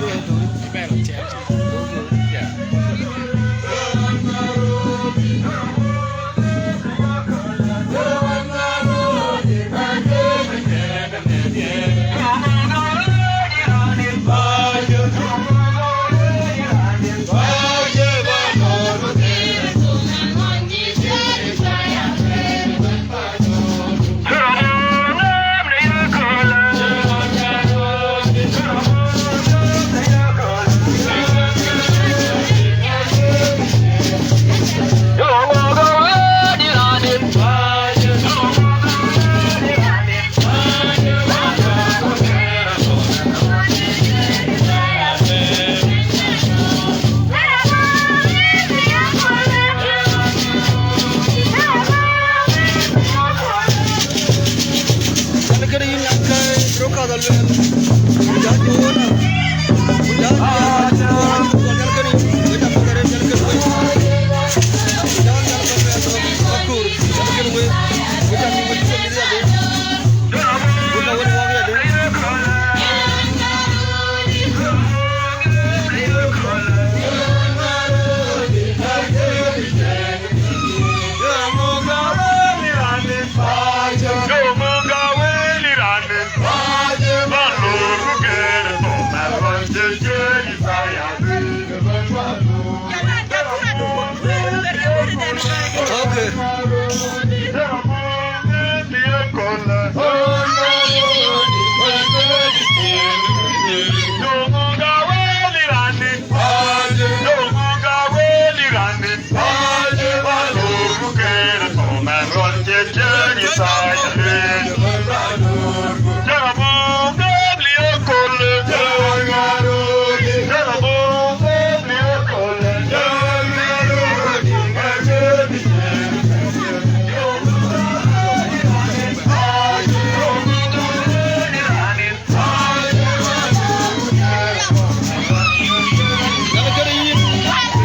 Yɛn këde yïn,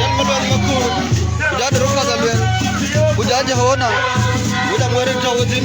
yɛn Maluɛth Makur, ku jɔ de röt path aluel, ku jɔ Jehona, ku jɔ ŋuɛ̈ɛ̈r tɔ̈u thïn.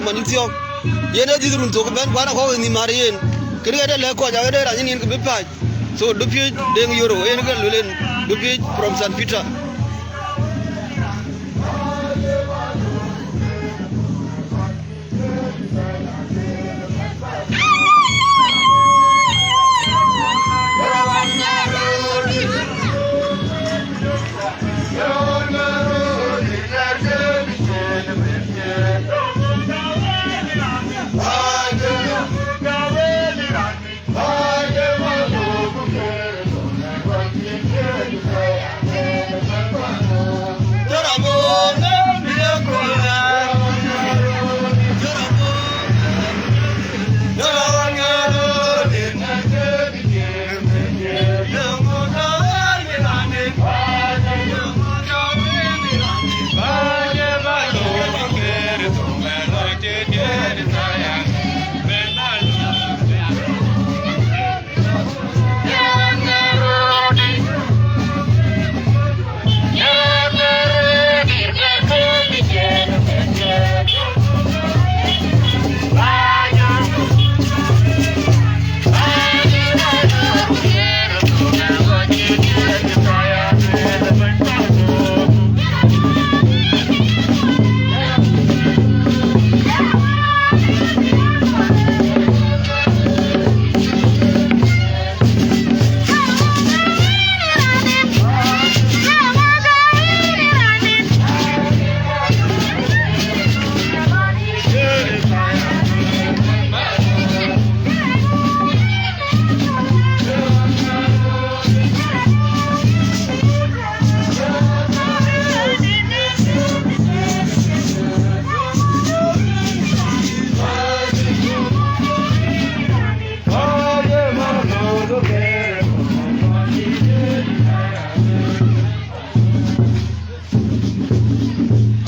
Kristo man yï thiɔ̈k. Yen ee dhiëth run thok ëbɛ̈n, kuan akɔ̈k ë nhïïm määr yen. Kënë ke de lɛ̈k kɔc, aɣet de raan cïn yen kë bï pääc. So, dupiööc Deŋ Yoro, yen ke lueel en, dupiööc from Saint Peter.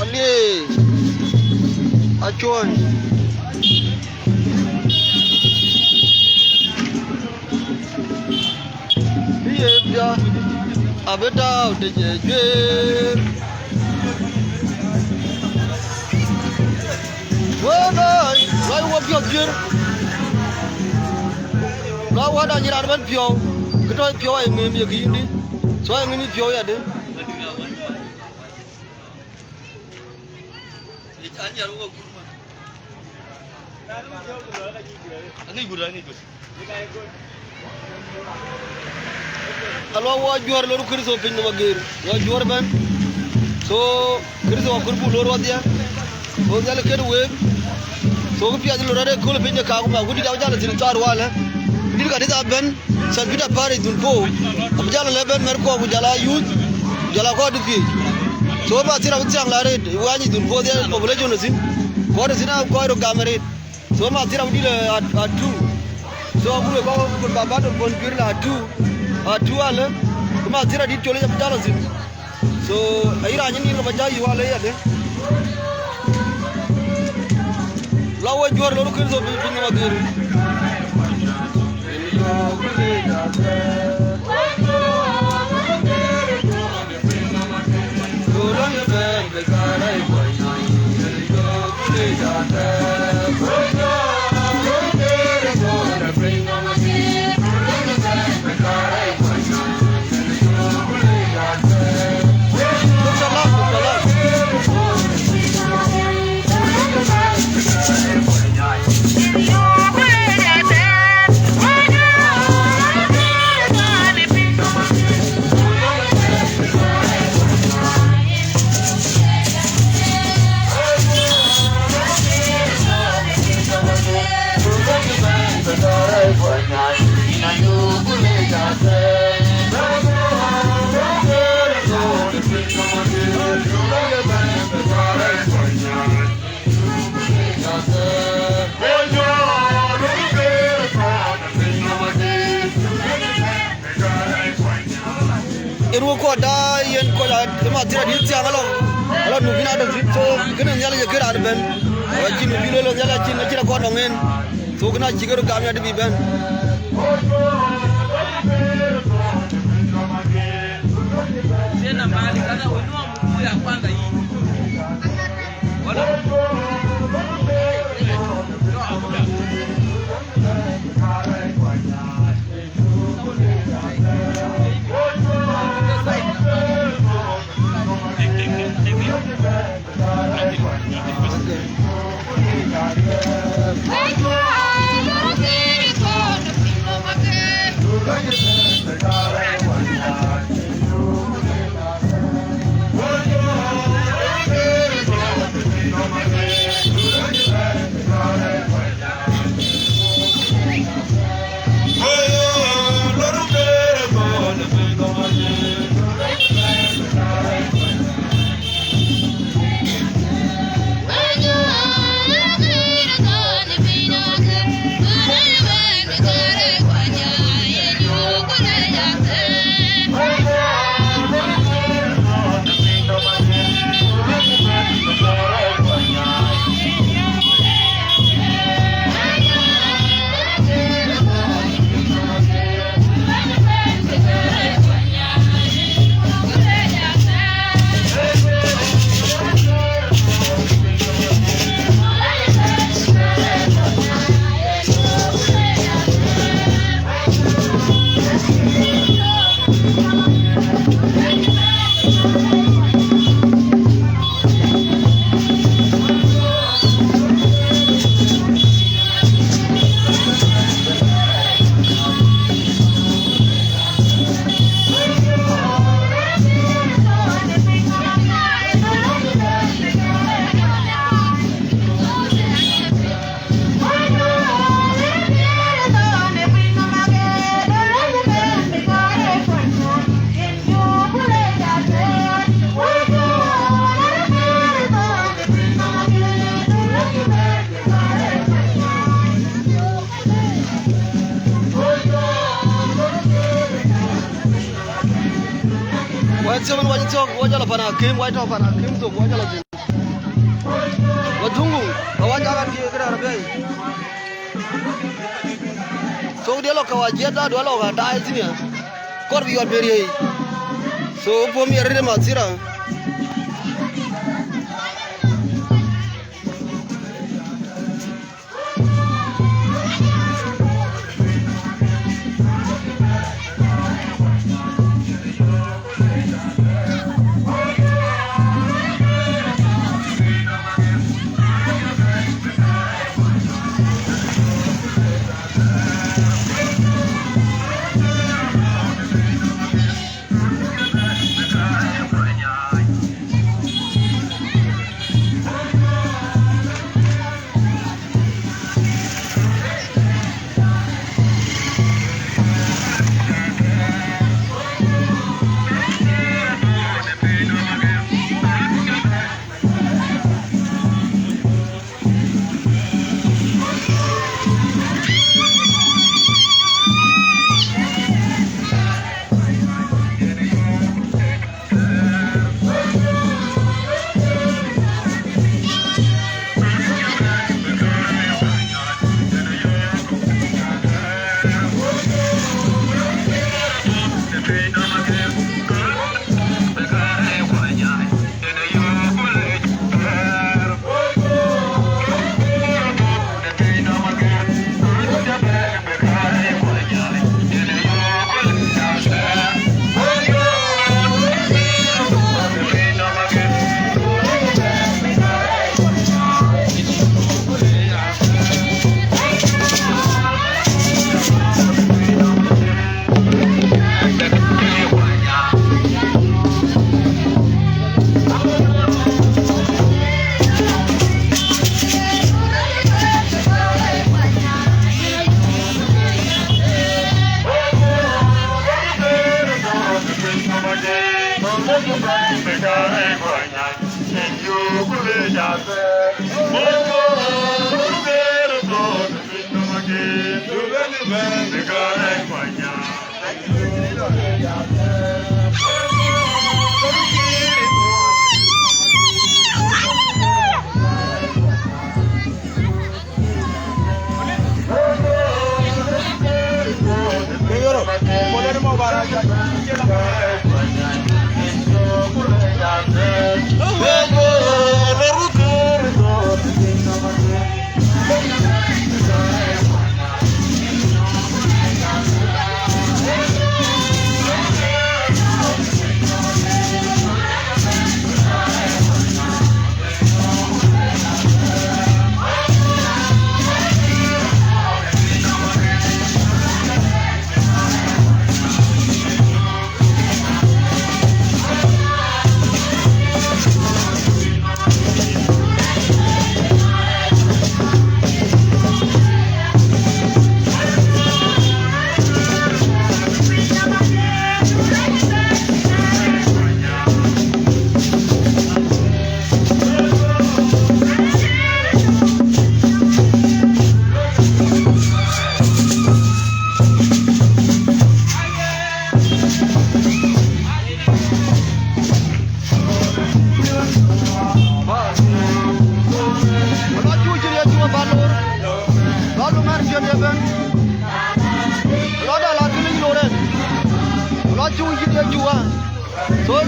Aliëëc, acuɔny. Bï ye piɔ̈u, abï tääu të jɛ juëër. Wëë lɔc, lɔc wɔ piɔ̈u juëër. Lɔc wɔ dany raan ëbɛ̈n piɔ̈u, kë tɔ̈ piɔ̈u aye ŋiɛ̈m ye kë yïndï. So aye ŋiɛ̈m yï piɔ̈u yadï. Aluɔk wɔ juɔ̈ɔ̈r lor Kërtho piny nɔm ageer, wɔ juɔ̈ɔ̈r ëbɛ̈n. So, Kërtho akɔ̈r buk lor wɔdhie. So, Nhialic ket week. So, kë piɛth lor rɔt ë kööl piny de kaku, ma ku dït abï jäl thïn thar walë. Dït ka dït abɛ̈n. Saint Peter Parish dhun puɔ̈u, abï jäl lɛ̈k bɛ̈n mɛ̈r kuɔ, ku jɔl a youth, ku jɔl a kɔc dït thiëëc. So, Mathir abï thiäŋ la arëët, wany dhun puɔ̈u dhie population ë thïn. Kɔc ë thïn aa kɔc röt gam arëët. So, Mathir abï dït, eh, at, at two. So, agut we kɔc kɔ̈k ba, ba tɔ̈ puɔ̈n juëër la at two. At two alë, ku Mathir adït col yic abï jäl thïn. So, ayï raan cïn nïn ke ba jai yï wal ë yadë. La wɔ juɔ̈ɔ̈r lor Kërtho piny nɔm ageer. Kɔc da yen kɔc a, ë Mathira dït thiaŋ alɔ, alɔ nu bïn adɔm thïn, so kënë Nhialic ë kë raan bɛ̈n. Wa cïn bï lueel Nhialic acïn, acïn akɔn nɔŋ en. So kënë acï kë röt gam ya dï bï bɛ̈n. Wai cïmën wai cök, wai jɔl pan akïm, wai tɔ̈ pan akïm thok, wai jɔl thïn. Wai thuŋu, ka wai jɔl an kï këdäŋ rɔt bei. Thok diɛ̈ lɔ ka wai jiɛt da duɔl lɔ ka daai thïn ya. Kɔr bï yɔt bï riëëc. So puɔ̈m yɛ rëët ë Mathira.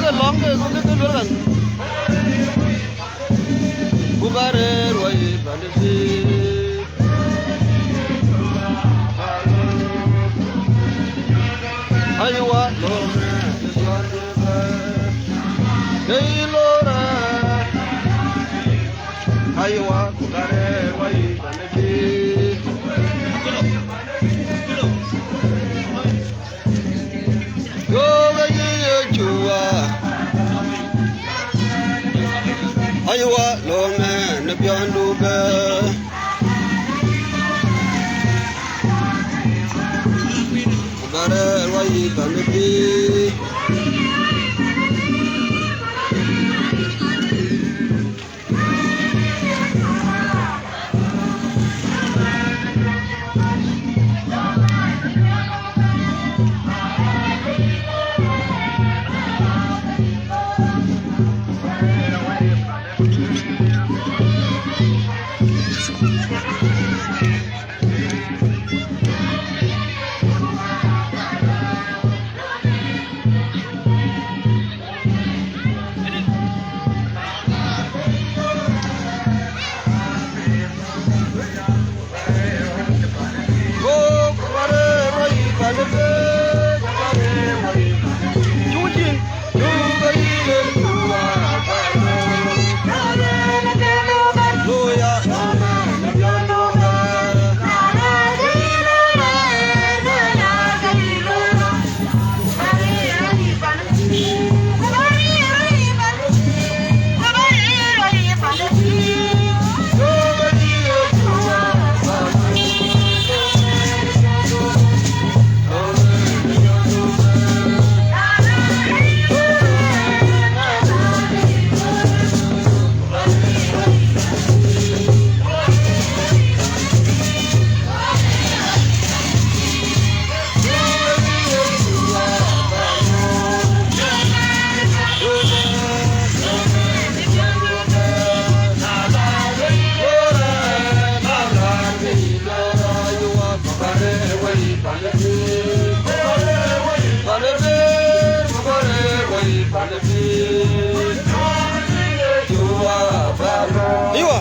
Lɔ̈ŋ ke ku ke luel ɣɛn. Ku ba rëër wɔ ye pan de piny. Aywa, lɔ̈ŋ ke yï lɔ̈ɔ̈r. Aywa, ku ba rëër wɔ ye pan de piny. Yoga yi Yecu wa. Aywa, lɔ̈ŋ mɛn biɔndu bɛ. Ku ba rëër wɔ ye pan de piny. Iwa.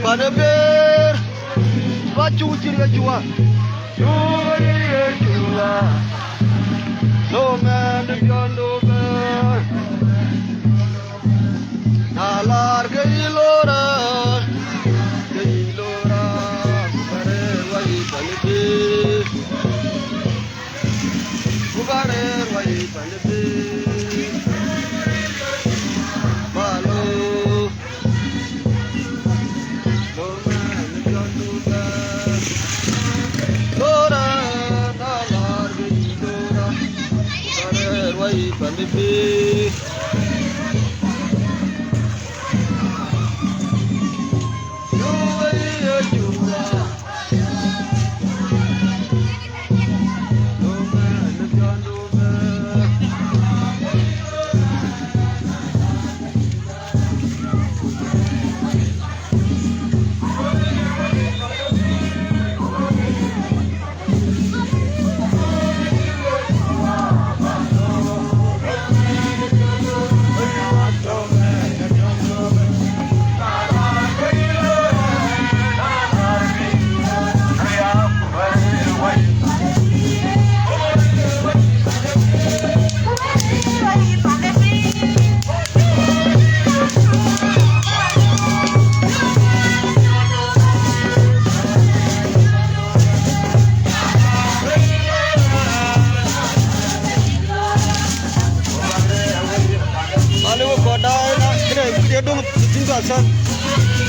An ë bɛ̈ɛ̈r, ba cuk cïn ke cua. Cuk cïn ke cua. Lo mɛn de piɔ̈ndu bɛ̈ɛ̈r. Na lar ke yï lora, ke yï lora, ku ba rɛ̈ɛ̈r wai pan ë bɛ̈ɛ̈r. Ku ba rɛ̈ɛ̈r wai pan ë bɛ̈ɛ̈r. Ba lo. Mali wo kɔda na kene kide dong fifteen percent.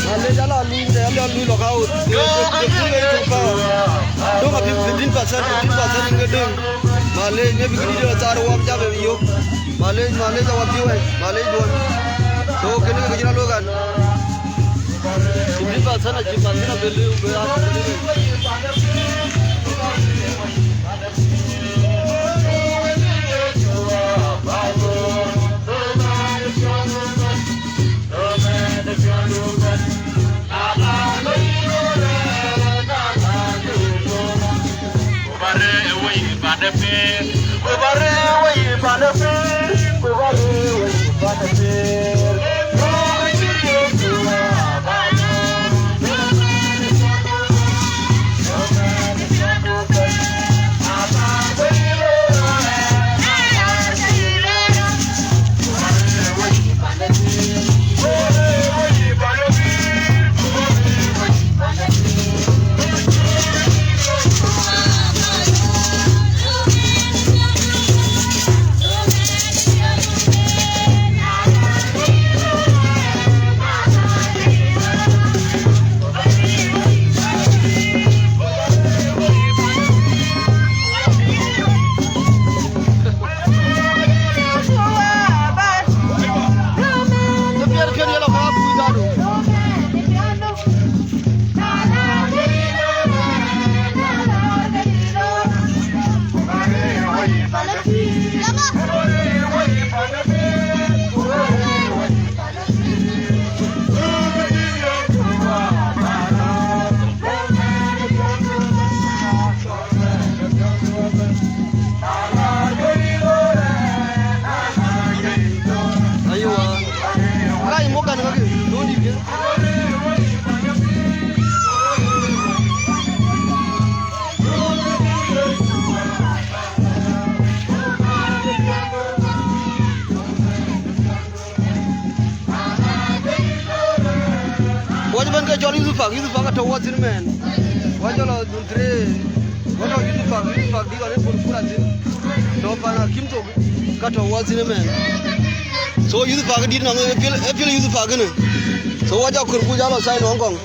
Mali jala lui de jala lui lo kawo. Dong a fifteen percent, fifteen percent ke dong. Mali ne bi kidi de tar wa jabe yo. Mali, Mali ja wa piwa. Mali duon. So kene ke jina lo kan. Fifteen percent a fifteen percent a belu be a. Aywa. Rai mo kan ka ke, don di ke. Wajib ben ke cɔl Yusuf Pak, Yusuf Pak atɔ̈ wɔ thïn mɛn. Wajɔ lɔ dhun tire. Wajɔ Yusuf Pak, Yusuf Pak di ɣɔn en pol kura thïn. Tɔ̈ pan akim thok ka tɔ̈ wɔ thïn mɛn. So Yusuf Pak dit nɔŋ e piɛl, e piɛl Yusuf Pak kënë. So wajɔ kor ku jɔ lɔ sign Hong Kong.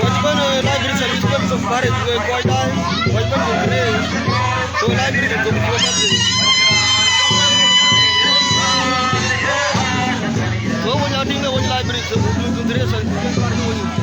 Wajibana library service kɔc dai, wajibana kɔc dai, wajibana kɔc dai. So library kan kɔc dai. So wajibana dai, wajibana library, so wajibana kɔc dai.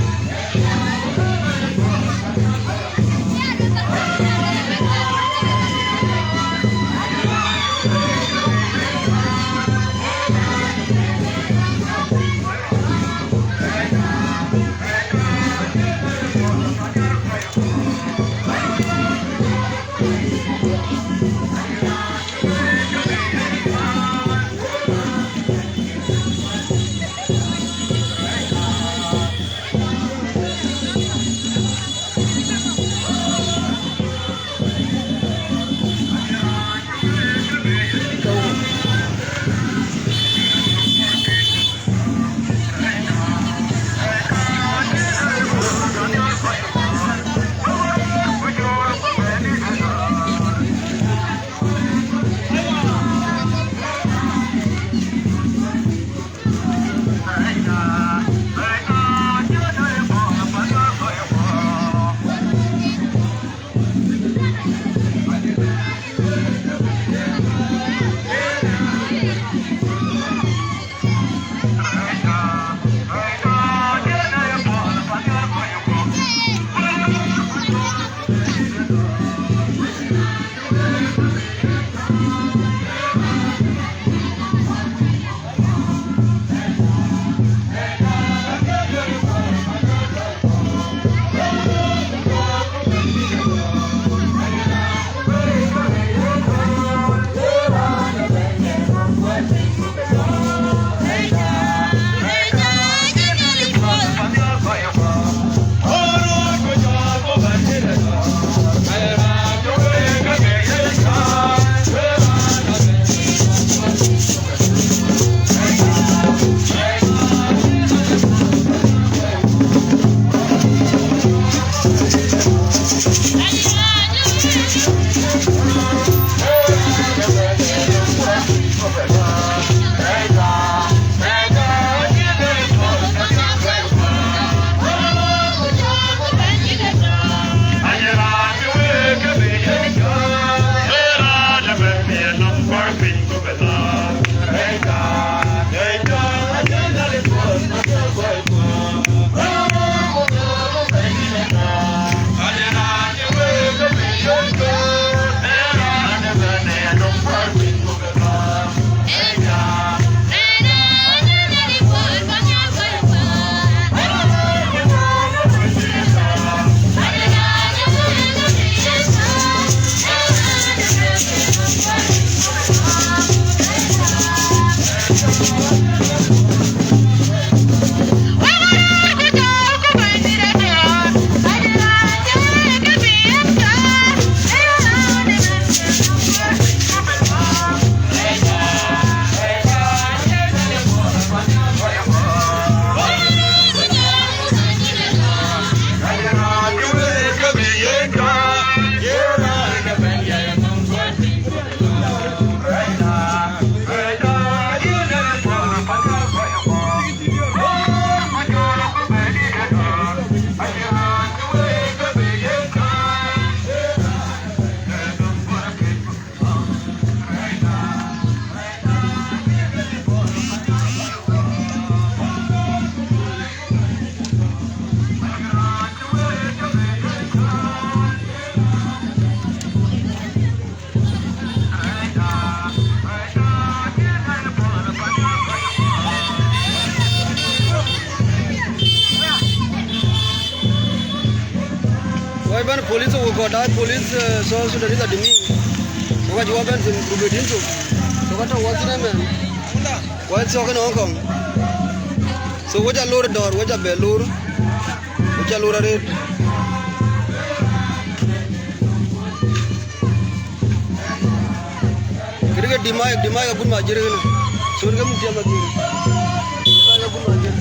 Bɛ̈n police, we got that police, uh, South Sudanese admin. So ka cï wɔ bɛ̈n thïn group eighteen tök. So ka tɔ̈ wɔ thïn ëmɛn. Wɔ thiɔ̈k ënë Hong Kong. So wek ca lor dɔ̈ɔ̈r, wek ca bɛ lor. Wek ca lor arëët. Këdï ke dï mac, dï mac agut mac jër kënë. So ke muk tiɛm adhil. Dï mac agut mac jër.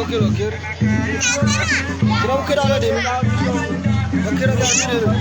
Kir, kir. Kir, kir ala din. Kir ala din.